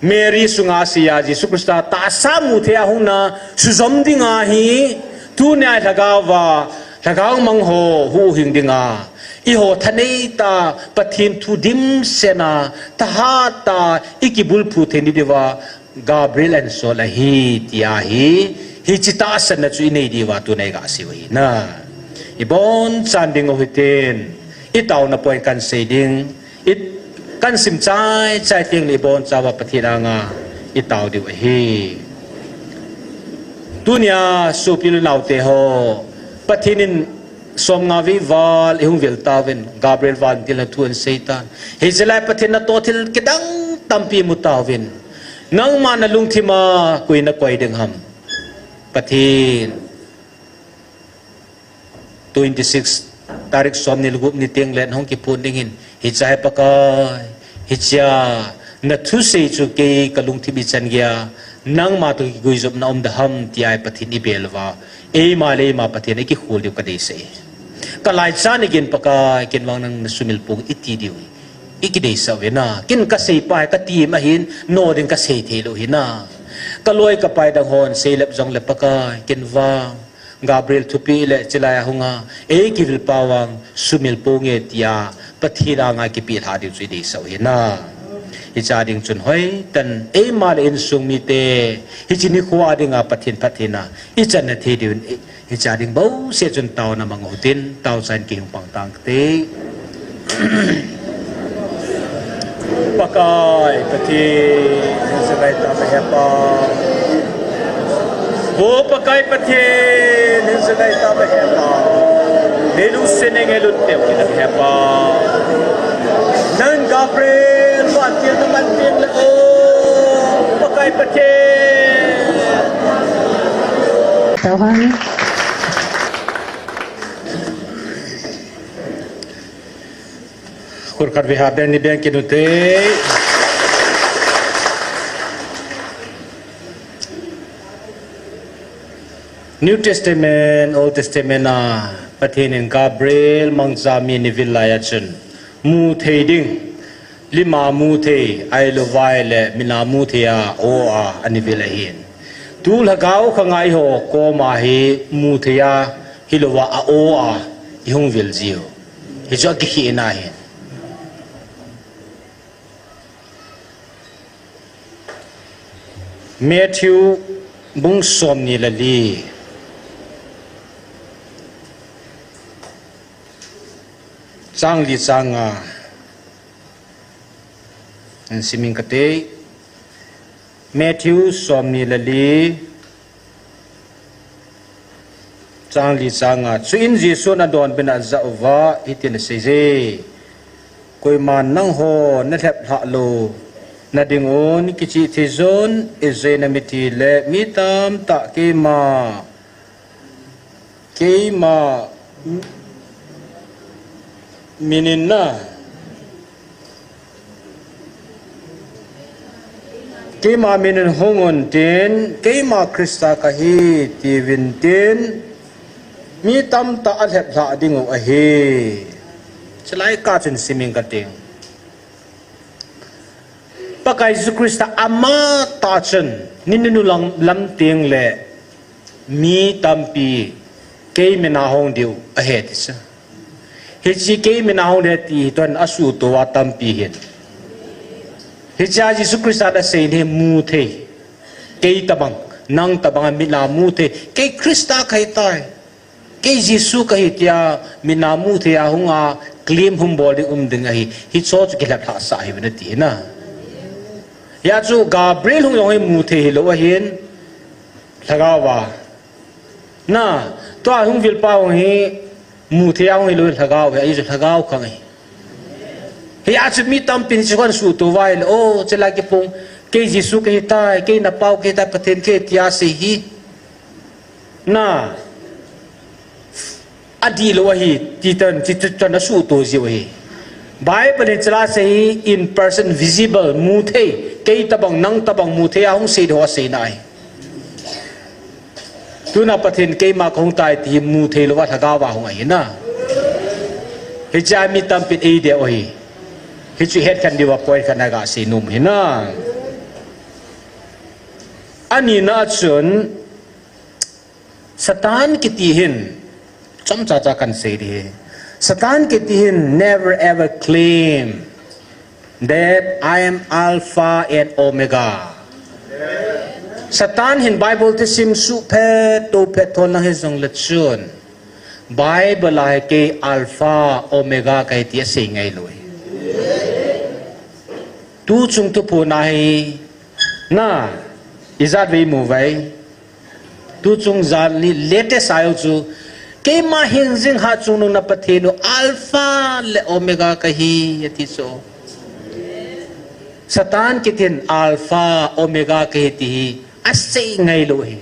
Mary sunga asei a Jesu Christa tahsa mu thei a hung na sujom dinga hi, tunia Lhagao a, Lhagao mang ho huhhing dinga, eiho thanei tah Pathen thu dimset a, thahat tah a ikibulphu thei na diuva Gabriel ahin sol ahi ti ahi, hiche tahsan na chu inei diuva tuna iga sei u ahi na. Ibonchan ding u hitin, itaona point kan sei ding, I, kan sim chai chai teng le ibonchauva Pathen anga itao diu ahi. Tunia sopi le naote ho, Pathen in som nga vei val ihung vil tauvin, Gabriel vantil na thu ahin sei tan. Hiche lai Pathen natoh thil kidang tampi mu tauvin. Nangma na lungthim a koi na koi ding ham? Pathen. Twenty six, tarik som ni le gup ni teng le hung kiphong ding ahin, hichea hi Pakai, hichea na thusei chu kei ka lungthim ichan geiya, nangma toh kiguijopna um da ham tia Pathen ibel uva, eima le eima Pathen a ikikhol diu kadeisah e. Ka laichan igin Pakai, ken vang nang na sumil ponge iti diu ikideisah uve na. Ken kasei pa hi katim ahin, no ding kasei thei lou ahi na. Ka loi ka pai dang hon seilep jong le Pakai, ken vang Gabriel thupi le chilai a hunga, eikivil pau vang sumil ponge tia Pathen anga kipelha diu chu ideisah u ahi na. Hichea ding chun hoitah in eima le insung mite, hiche nikho a dinga Pathen phattheina ichan na thei diuvin, hichea ding bouseh chun taona mang u hitin, taochain kihung pang tang kate. Pakai Pathen, hinsa ngai tauve Hepa. O Pakai Pathen, hinsa ngai tauve Hepa. Neilungset neingailutpeh u kit tauve Hepa. Nang Gabriel vantil naman teng le, O Pakai Pathen. Tauhang. Khut khat vei ha beng ni beng kit ute. New Testament, Old Testament a Pathen in Gabriel mangcha mi ana vil lai a chun, mu thei ding, lim a mu thei, ahilouva ahile mit a mu thei a, o a, ana vil ahin. Tu lhagao khanga eiho koma hi mu thei a, hilouva a o a, ihung vil jiu. Hichu akikhehna ahi. Matthew bung somni le li, chang li chang nga. An simin kate. Matthew somni le li, chang li chang nga. Chuin Jesun adonbutna ajah uva hitin aseiye. koiman nangho nalhep lhah lou nadingun kichih thei jon, ijeh inem itile mi tamtah keima, keima minin na, keima minin hungun tin, keima Christa kahi tiuvin tin, mi tamtah alhep lhah dingu ahi. Chulai kah chun siming kating. Pakai Jesu Christa amatah chun, ni nunung lam, lam tengle, mi tampi kei mina hung diu ahi ti chu. Hiche kei mina hung diu ti hi tun asuhtoh uva tampi hin. Hichea Jesu Christa in asei hi mu thei. Kei tobang, nang tobang a mina mu thei. Kei Christa kahi tai. Kei Jesu kahi tia mina mu thei a hung a claim hung bol ding um ding ahi. Hicho chu kilhep lhah sah ahi uvin ati na. Hia chu Gabriel hung jong hi mu thei hilou ahin. Lhagao va. Na, tua hung vilpa hung hi mu thei a hung hilou lhagao hi, ahi chu lhagao khang ahi. Hia chu mi tampin chu kan suhtoh uva ahile, o, chulai kiphong, kei Jesu kahi tai, kei napao kahi tai, Pathen kahi tia asei hi. Na, adihlou ahi, ti tan, ti tan asuhtoh jiu ahi. Bible in chulai asei hi in person visible, mu thei, kei tobang, nang tobang mu thei a hung sei diu aseina ahi. Tuna Pathen keima kahung tai ti hi mu thei louva lhagao va hung ahi na. Hichea mi tampin eidei u ahi. Hichu hetkhen diuva point khat na gasei nom ahi na. Anina chun Satan kiti hin, chomcha cha kan sei ding ahi. Satan kiti hin never ever claim that I am Alpha and Omega. Satan hin Bible thusim suhphet, tohphet thon lang hijongle chun, Bible a hi kei Alpha, Omega kahi ti asei ngailou ahi. Tuchung thuphon a hi, na, ijat vei mu vei. Tuchung jan ni latest a jong chu, keima hingjing hatchungnung na Pathen u Alpha le Omega kahi, ati chu. Satan kiti hin Alpha, Omega kahi ti hi, asei ngailou ahi.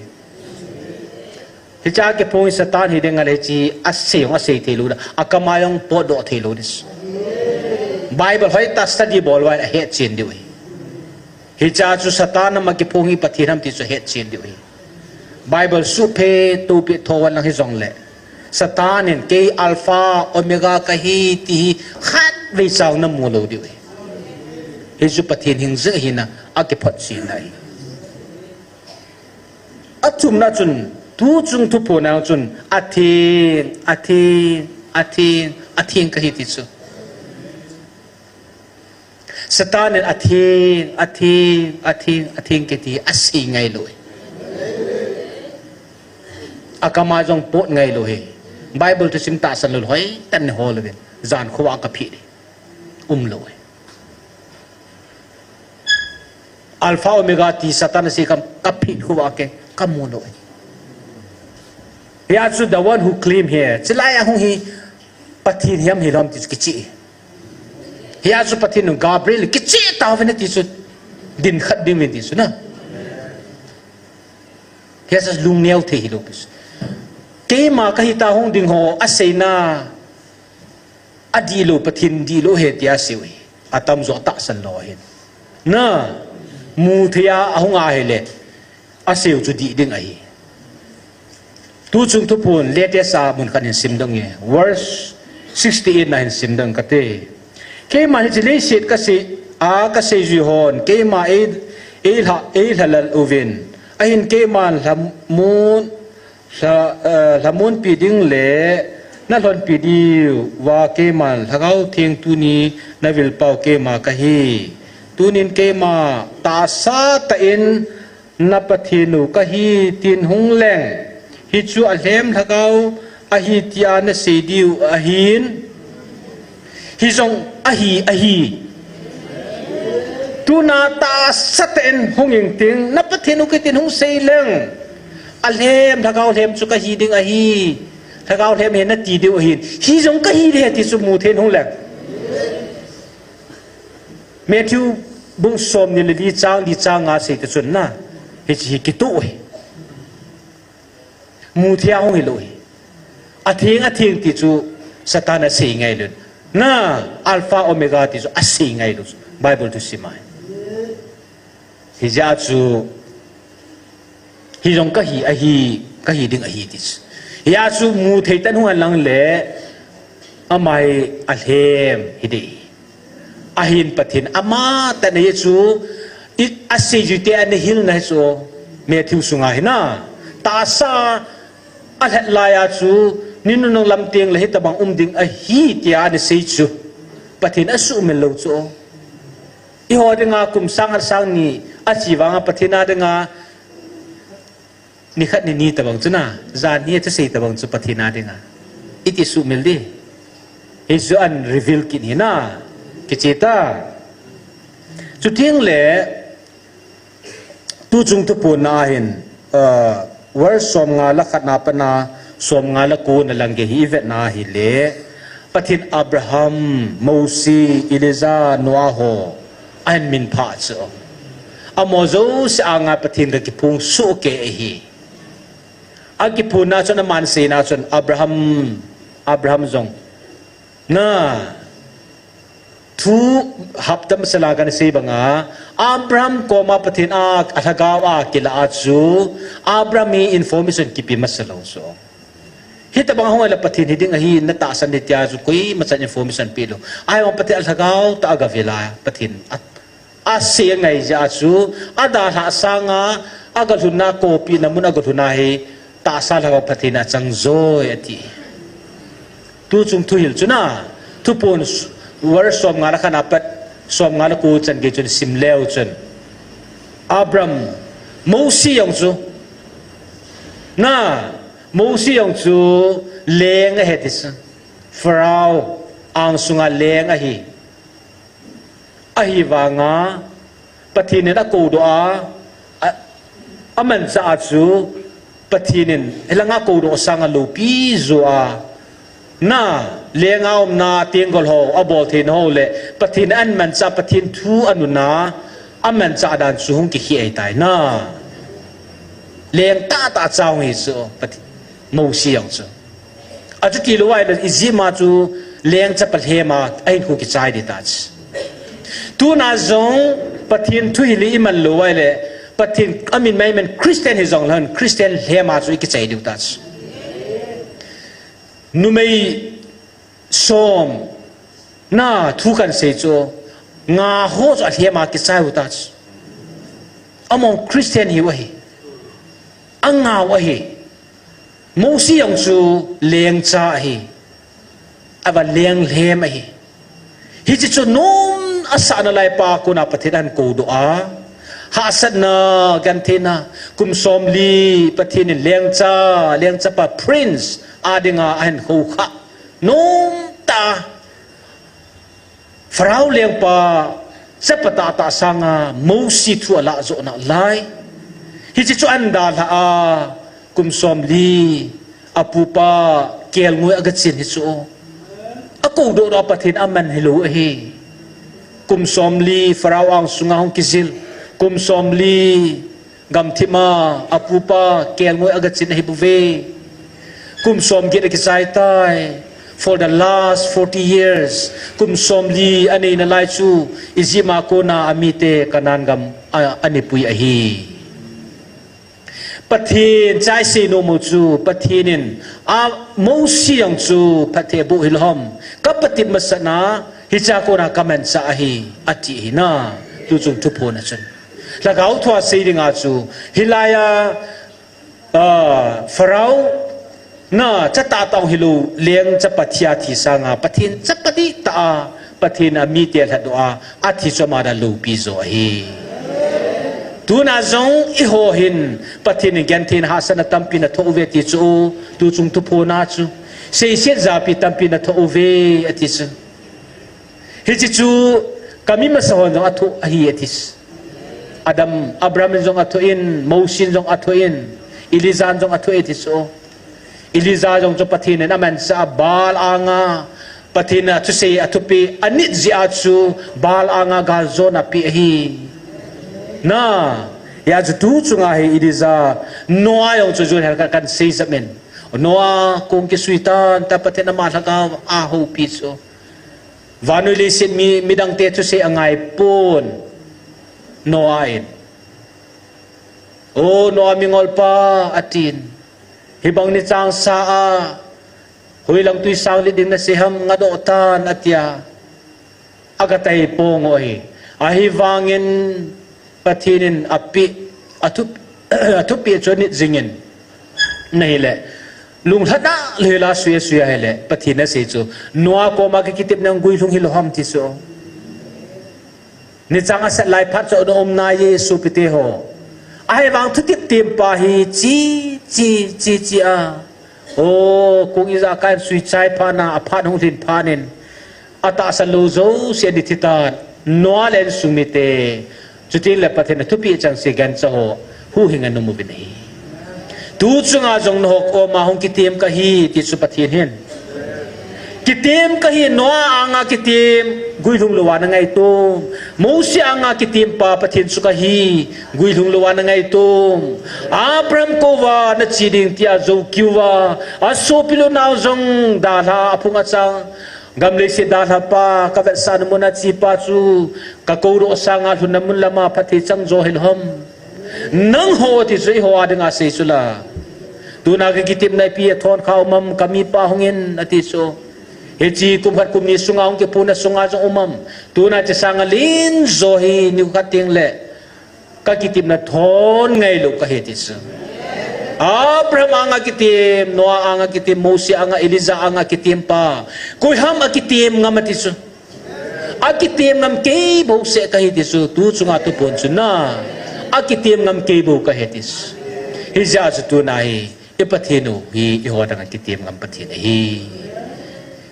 Hichea kiphong hi Satan hi ding ahile hiche asei jong asei thei lou ding, akam a jong potdoh thei lou ding. Bible hoitah study bol uva ahetchen diu ahi. Hichea chu Satan ama kiphong hi Pathen ham ti chu ahetchen diu ahi. Bible suhphet, tohphet thon lang hijongle, Satan in kei Alpha, Omega kahi ti hi khatvei cha jong namu lou diu ahi. Hichu Pathen hingjing ahina, akiphotchetna ahi. Achomna chun, tuchung thuphon a chun, atheng, atheng, atheng, atheng kahi ti chu. Satan in atheng, atheng, atheng, atheng kiti asei ngailou ahi. Akam a jong pot ngailou ahi. Bible thusim tahsan lou hoitah in hol uvin. Jan khovah a kapeh ding. Umlou ahi. Alpha Omega ti Satan asei kah, kapeh khovah a kei kamu lou ahi. Hia chu the one who claim here, chulai a hung hi Pathen hiam hilou ham ti chu kicheh. Hia chu Pathen u Gabriel kicheh tauvin ati chu, din khat ding uvin ti chu na. Hia chu lungneo thei hilou pi chu. Keima kahi ta hung ding ho aseina. Adihlou, Pathen dihlou ahi tia aseiu ahi. Atamjo tahsan lou ahin. Na, mu thei a ahung ahile, aseiu chu dih ding ahi. Tuchung thuphon latest a mun khat hin simdoh inge. Verse sixty-eight na hin simdoh kate. Keiman hiche leiset kasei, a kasei jui hon, keima ei, eilha, eilha lal uvin. Ahin keiman lhamon, Lha, eh, lhamonpi ding le nalhonpi diuva keiman Lhagao Theng tuni navilpau keima kahi. Tunin keima tahsa tah in na Pathen u kahi tin hung leng. Hichu alhem lhagao ahi tia nasei diu ahin. Hijong ahi, ahi. Tuna tahsa tah in hung inting, na Pathen u kahi tin hung sei leng. Alhem, lhagao lhem chu kahi ding ahi. Lhagao lhem hi nati diu ahin. Hijong kahi ding ahi ti chu mu thei in hung leng. Matthew bung somni le li chang li chang nga sei te chun na, hiche hi kitoh hi. Mu thei a hung hilou hi. Atheng, atheng ti chu Satan asei ngailou. Na, Alpha Omega ti chu asei ngailou. Bible thu sim a. Hijeh a chu, hijong kahi, ahi, kahi ding ahi ti chu. Hijeh a chu mu thei tah in hung hen lang le, ama hi alhem hiding. Ahin Pathen ama tah in ahi chu, i, asei jui te ana hilna hi chu, Matthew sunga hi na. Tahsa alhat lai a chu, ni nunung lam teng le hitobang um ding ahi tia ana sei chu. Pathen asuhmil lou chu. Eiho dinga kum sang khat sang ni ache vanga Pathen a dinga ni khat ni ni tobang chu na, jan ni a chu sei tobang chu Pathen a dinga iti suhmil ding. Hichu ahin reveal kit hi na, kiche ta. Chuteng le, tuchung thuphon a hin, uh, verse somnga le khat na pat a, somnga le ko na lang gei hi i vet na hile, Pathen Abraham, Mose, Elijah, Noah ho, ahin minphah chu. Amaho jouse anga Pathen kakiphong soh kei ahi. Akiphonna chun aman seina chun Abraham, Abraham jong. Na, thu hapta masa la kana sei banga, Abraham koma Pathen a, alhagao a kilah a chu, Abraham hi information kipe masa lou chu. Hitobang hung le Pathen hiding ahi, na tahsan ding tia chu koima chan information pe lou. Ahivang Pathen alhagao tah a agavil a, Pathen a, asei angai jeh a chu, adalhah sanga, agalhunna kopina mun agalhunna hi, tahsa lhagao Pathen a chang joi ati. Tuchung thuhil chu na, thuphon s-, verse somnga le khat na pat, somnga le ko chan gei chun sim leu chun. Abraham, Mose jong chu. Na, Mose jong chu leng ahi ti chu. Pharaoh angsunga leng ahi. Ahivanga, Pathen in akoudoh a, a, amanchah a chu, Pathen in, hilanga koudoh sanga loupi jo a, na, lenga umna tenggol ho, abol theina ho le, Pathen in amanchah, Pathen thu anunna, amanchah dan chu hung kikhel ahitai na. Leng tahtah cha hung hi chu, Pathen, Mose jong chu. Achuti lou ahile, Egypt a chu leng chapa lhem a, ahinkho kichai ding tah chu. Tuna jong, Pathen thuhil hi iman lou ahile, Pathen amin maiman Christian hijong lhon, Christian lhem a chu ikichai diu tah chu. Numei som, na thu kahin sei chu, nga ho chu alhem a kichai u tah chu. Amahon Christian hiu ahi. Angau ahi. Mose jong chu lengcha ahi. Ava leng lhem ahi. Hiche chu nom asahna lai pa kona Pathen ahin koudoh a. Hahsatna, gentheina, kum somli Pathen in lengcha, lengchapa prince a dinga ahin khoukhah. Nom tah. Pharaoh lengpa chapa tahtah sanga Mose thu alah joh nalai. Hiche chu ahin dalhah a, kum somli, apupa kelngoi agachin hi chu. Akoudoh doh a Pathen aman hilou ahi. Kum somli, Pharaoh angsunga hung kijil. Kum somli, gamthip a, apupa kelngoi agachin ahi bouve. Kum somget akichai tai. For the last forty years, kum somli anei nalai chu, Egypt a kona amite Canaan gam a, anipui ahi. Pathen cha isei nom u chu, Pathen in, a, Mose jong chu, phatthei aboh hilou ham. Kapatep masat na, hichea kona kamanchah ahi, ati ahi na, tuchung thuphon a chun. Lhagao thua sei dinga chu, hilai a, ah, Pharaoh, na, cha tahtah hilou, leng chapa thi a thi sanga, Pathen chapa dihtah a, Pathen amite alhatdoh a, athi chu ama dinga loupi jo ahi. Tuna jong eiho hin, Pathen in gentheina hahsatna tampi nathoh uve ti chu, tuchung thuphon a chu. Seiset japi tampi nathoh uve, ati chu. Hiche chu, kami masa hon jong athoh ahi, ati chu. Adam, Abraham in jong athoh in, Mose in jong athoh in, Elijah in jong athoh e ti chu. Elijah jong chu Pathen in amanchah a Baal anga, Pathen a thusei a thupi a nit jeh a chu Baal anga galjona pe ahi. Na, hia chu tu chunga hi Elijah, Noah jong chu jun hel khat kan sei jep in. Noah kong kisui tan ta Pathen ama lhagao a houpi chu. Vannoi leiset mi, midangte thusei angai pon Noah in. O Noah mingol pa atin. Hibang ni chang sa a. Hoilang tui sang lit ding nasei ham ngadoh tan atia. Aga tai pong u ahi. Ahivangin Pathen in api, athup, athupi chu nit jingin. Nahile. Lunglhada lhela suya suya hile. Pathen asei chu. Noah koma kikitepna guilhung hilou ham ti chu. Nichang asat lai phat chu na um nai e sopite ho. Ahivang thutep tempa hi chi, chi, chi, chi a. O, kong ijakai sui chai phat na, aphat hung lhin phat in. Atahsan lou jouse ni thi tan. Noah le insung mite. Chuti le Pathen a thupi chang se gancha ho. Huhhing a na um uvin ahi. Tu chunga jong nahok oma hung kitem kahi, ti chu Pathen hin. Kitem kahi, Noah anga kitem, guilhung louva na ngaitom. Mose anga kitem pa Pathen chu kahi, guilhung louva na ngaitom. Abraham kouva na che ding tia jou kiuva, asopi le nao jong dalha aphung achang. Gam leiset dalha pa, ka vetsahna mun a che pa chu, ka koudoh sanga lhunna mun lama phatthei chang jo hilou ham. Nangho ti chu eiho a dinga sei chu la. Tuna ka kitepna ipi a thon kha um am, ka mipa hung in ati chu. Hiche kum khat kum ni sunga hung kipuna sunga jong um am. Tuna hiche sanga len jo hi nikhat teng le. Ka kitepna thon ngailou kahi ti chu. Abraham anga kitem, Noah anga kitem, Mose anga, Elijah anga kitem pa. Koi ham akitem ngam ati chu. Akitem ngam kei bou seh kahi ti chu, tu chunga tu pon chu na. Akitem ngam kei bou kahi ti chu. Hijeh a chu tuna hi, i Pathen u hi, eiho dang akitem ngam Pathen ahi.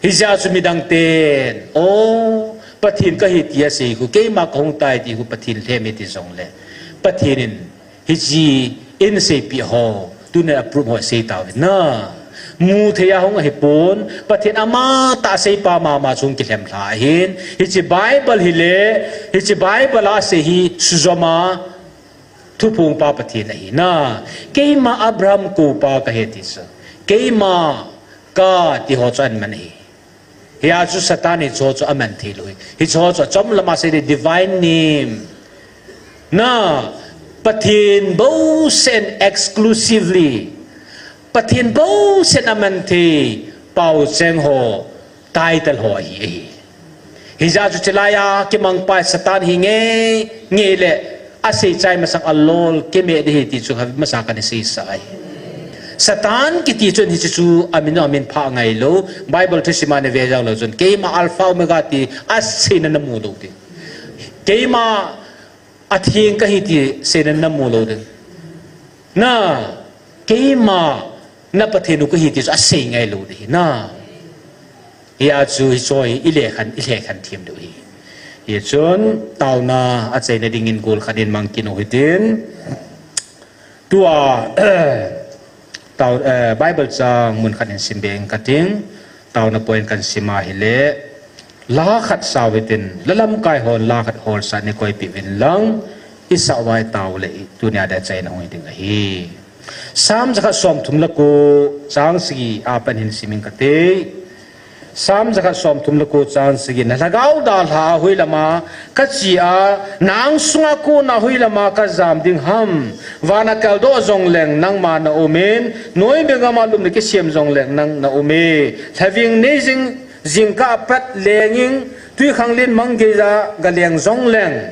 Hijeh a chu midang ten, o, Pathen kahi ti asei khu, keima kahung tai ti khu, Pathen lhem e ti jongle. Pathen in, Hiche in seipi ho, tuna approve ho sei tauve na. Mu thei a hung ahi pon, Pathen ama tah seipa mama chung kilhem lha ahin. Hiche Bible hi le, hiche Bible a sei hi sujoma thuphong pa Pathen ahi na. Keima Abraham kou pa kahi ti chu. Keima ka ti ho chu aman ahi. Hia chu Satan hiche ho chu aman thei lou hi. Hiche ho chu achom lama sei le divine name. Na, Pathen bou seh in exclusively. Pathen bou seh in aman thei pao cheng ho title ho ahi, ahi. Hijeh chu chulai a kimang pa Satan hi nge, nge le Asei chai masang a lol keme ding ahi ti chu kha masa kana seisa ahi. Satan kiti chun hiche chu amin, amin pha ngailou. Bible thusim a nave jongleu chun keima Alpha Omega ti aseina namu lou ding. Keima atheng kahi ti seina namu lou ding. Na, keima na Pathen u kahi ti chu asei ngailou ding ahi na. Hia chu hiche hi ilekhan, ilekhan them diu ahi. Hichun taona achaina dingin gol khat in mang kit u hitin. Tua, tao, eh, Bible chang mun khat in simbe inge kating. Taona point kasim a hile. La khat sao hitin, la lamkai hon la khat holsah in koipeh uvin lang, isah uva itao le tunia dia achaina hung hi ding ahi. Sam jakhat somthum le ko, chang sagi a pat hin sim inge kati. Sam jakhat somthum le ko chang sagi, na lhagao dalha a hoilama kache a, na angsunga kona hoilama kajam ding ham. Van a kaldoh jongleng nangma na um in, noimi gam a lupna kisem jongleng nang na um e. Lhaveng nei jing Jingkah a pat lengin, twikhanglen mang geiya galeng jongleng,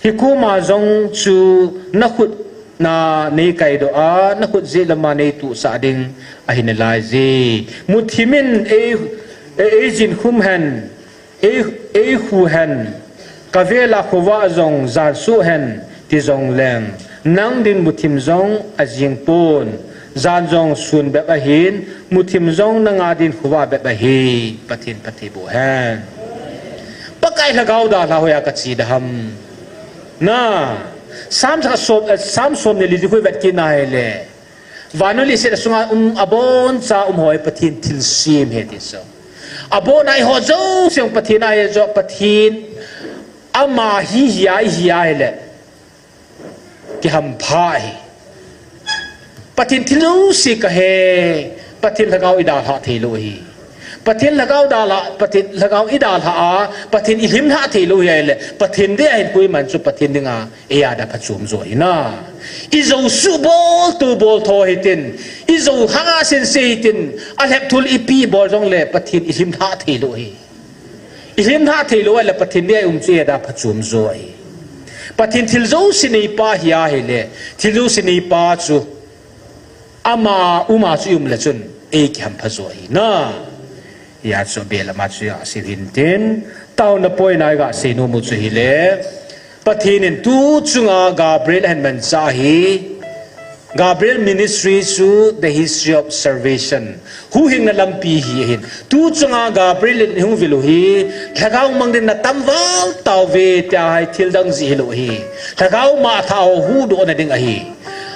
hikoma jong chu nakhut na neikaidoh a, nakhut jeh lama neituhsah ding ahi nalaiye. Muthim in ei, ei, eijin khum hen, ei, eikhu hen, kavela khovah jong jansuh hen, ti jongleng, nang din muthim jong ajing pon, jan jong sun bep ahin, muthim jong nanga din khovah bep ahi, Pathen phatthei boh hen. Pakai lhagao dalha hoiya kache ding ham. Na, Sam som, eh, Sam som ni li chu khu ivet kit na hile. Vannoi leiset a sunga um aboncha um ho hi Pathen thilsem ahi ti chu. Abona eiho jouse Pathen a eiho Pathen ama hi hi a, hi a hile. Kihampha hi. Pathen thil jouse kahe, Pathen lhagao idalha theilou hi. Pathen lhagao dalha, Pathen lhagao idalha a, Pathen ilhimlha theilou hi ahile, Pathen dia hin koiman chu Pathen dinga eia da phachom jo hina. Ijou subol tubol tho hitin, ijou hanga sense hitin, alhep thul ipi bol jongle, Pathen ilhimlha theilou hi. Ilhimlha theilou ahile Pathen dia um chu eia da phachom jo hi. Pathen thil jouse neipa hi ahile, thil jouse neipa chu ama uma chu ium le chun eikihampha jo hina. Hia chu abel ama chu asei hintin, taona poina iga seinom u chu hile, Pathen in tu chunga Gabriel ahin manchah hi, Gabriel ministry chu the history of salvation. Huhhingna lampi hi ahin. Tu chunga Gabriel in ihung vil u hi, lhagao mang ding natam val tauve tia hi thil dang jeh hilou hi. Lhagao matha ho huhdohna ding ahi.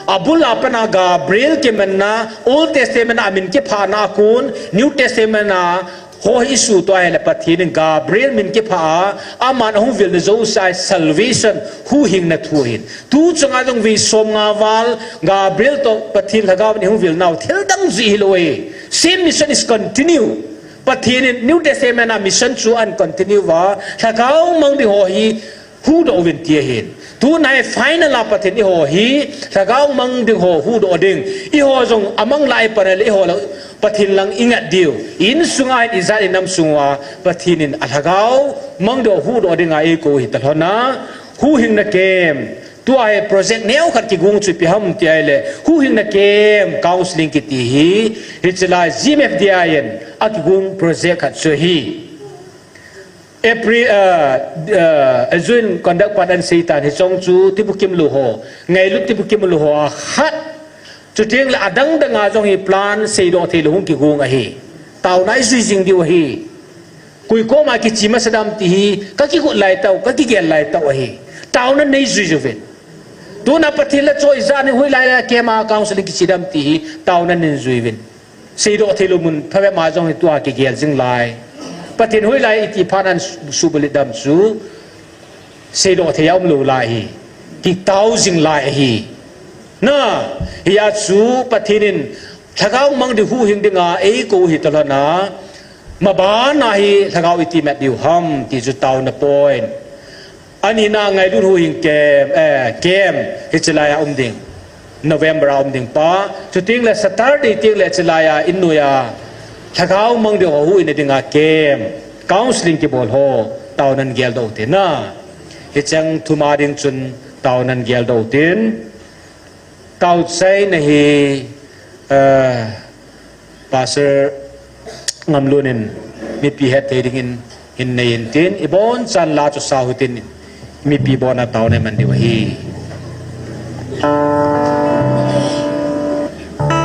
Abul a pat a Gabriel kimanna, Old Testament a amin kiphana a kon, New Testament a ho hi isuto ahile Pathen in Gabriel min kipha a, aman ahung vilna jouse a salvation, huhhingna thu ahin. Tu chunga jong vei somnga val Gabriel toh Pathen lhagao in ihung vilnau thil dang jeh hilou hi. Same mission is continue. Pathen in New Testament a mission chu ahin continue uva, lhagao mang ding ho hi huhdoh uvin ti ahin. Tuna hi final a Pathen eiho hi lhagao mang ding ho huhdoh ding. Eiho jong amang lai pan le eiho la Pathen lang ingat diu. Insunga hin ijat inam sunga Pathen in alhagao mang ding ho huhdoh dinga eikou hi talhon a. Huhhingna camp. Tua hi project neokhat kigong chu ipi ham ti ahile, huhhingna camp counseling kiti hi, hiche lai G M F D I in akigong project khat chu ahi. April, uh, uh, June conduct part an seitan hichong chu tibukim lou ho, ngailut tibukim lou ho a khat. Chuteng le adang dang a jong hi plan seidoh theilou hung kigong ahi. Taona ijui jing diu ahi. Koi koma kiche masa dem ti hi, kakigot lai tau, kakigel lai tau ahi. Taona neijui uvin. Tuna Pathen le choi jani hoilai le kema counseling kiche dem ti hi, taona neijui uvin. Seidoh theilou mun phabep ma jong hi tua kigel jing lai. Pathen hoilai iti phat nan su-, subulit dem chu. Seidoh thei a umlou lai hi. Kitao jing lai ahi. Na, hia chu Pathen in lhagao mang ding huhhing dinga eikou hi talhon a. Maban a hi lhagao iti mat diu ham ti chu taona point. Ani na ngailut huhhing camp, eh, camp hiche lai a um ding. November a um ding pa. Chuteng le Saturday teng le hiche lai a in noiya lhagao mang ding ho huhhingna dinga camp. Counseling kibol ho. Taonan geldoh ute na. Hicheng thum a ding chun taonan geldoh utin. Taochaina hi, eh, Pastor Ngamlun in mipi hetthei dingin hin nei intin, ibonchan la chu sao hitin, mipi bona taona iman diu ahi.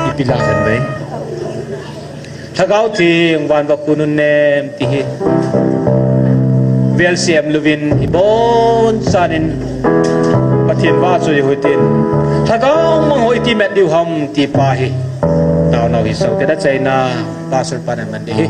Ipi la khan bai. Lhagao Theng van va kun un nem ti hi. Vel sem louvin ibonchan in Pathen va chu ihutin. Lhagao mang ho iti mat diu ham ti pa hi. Taonau hi sao te da chaina Pastor pan aman ding ahi.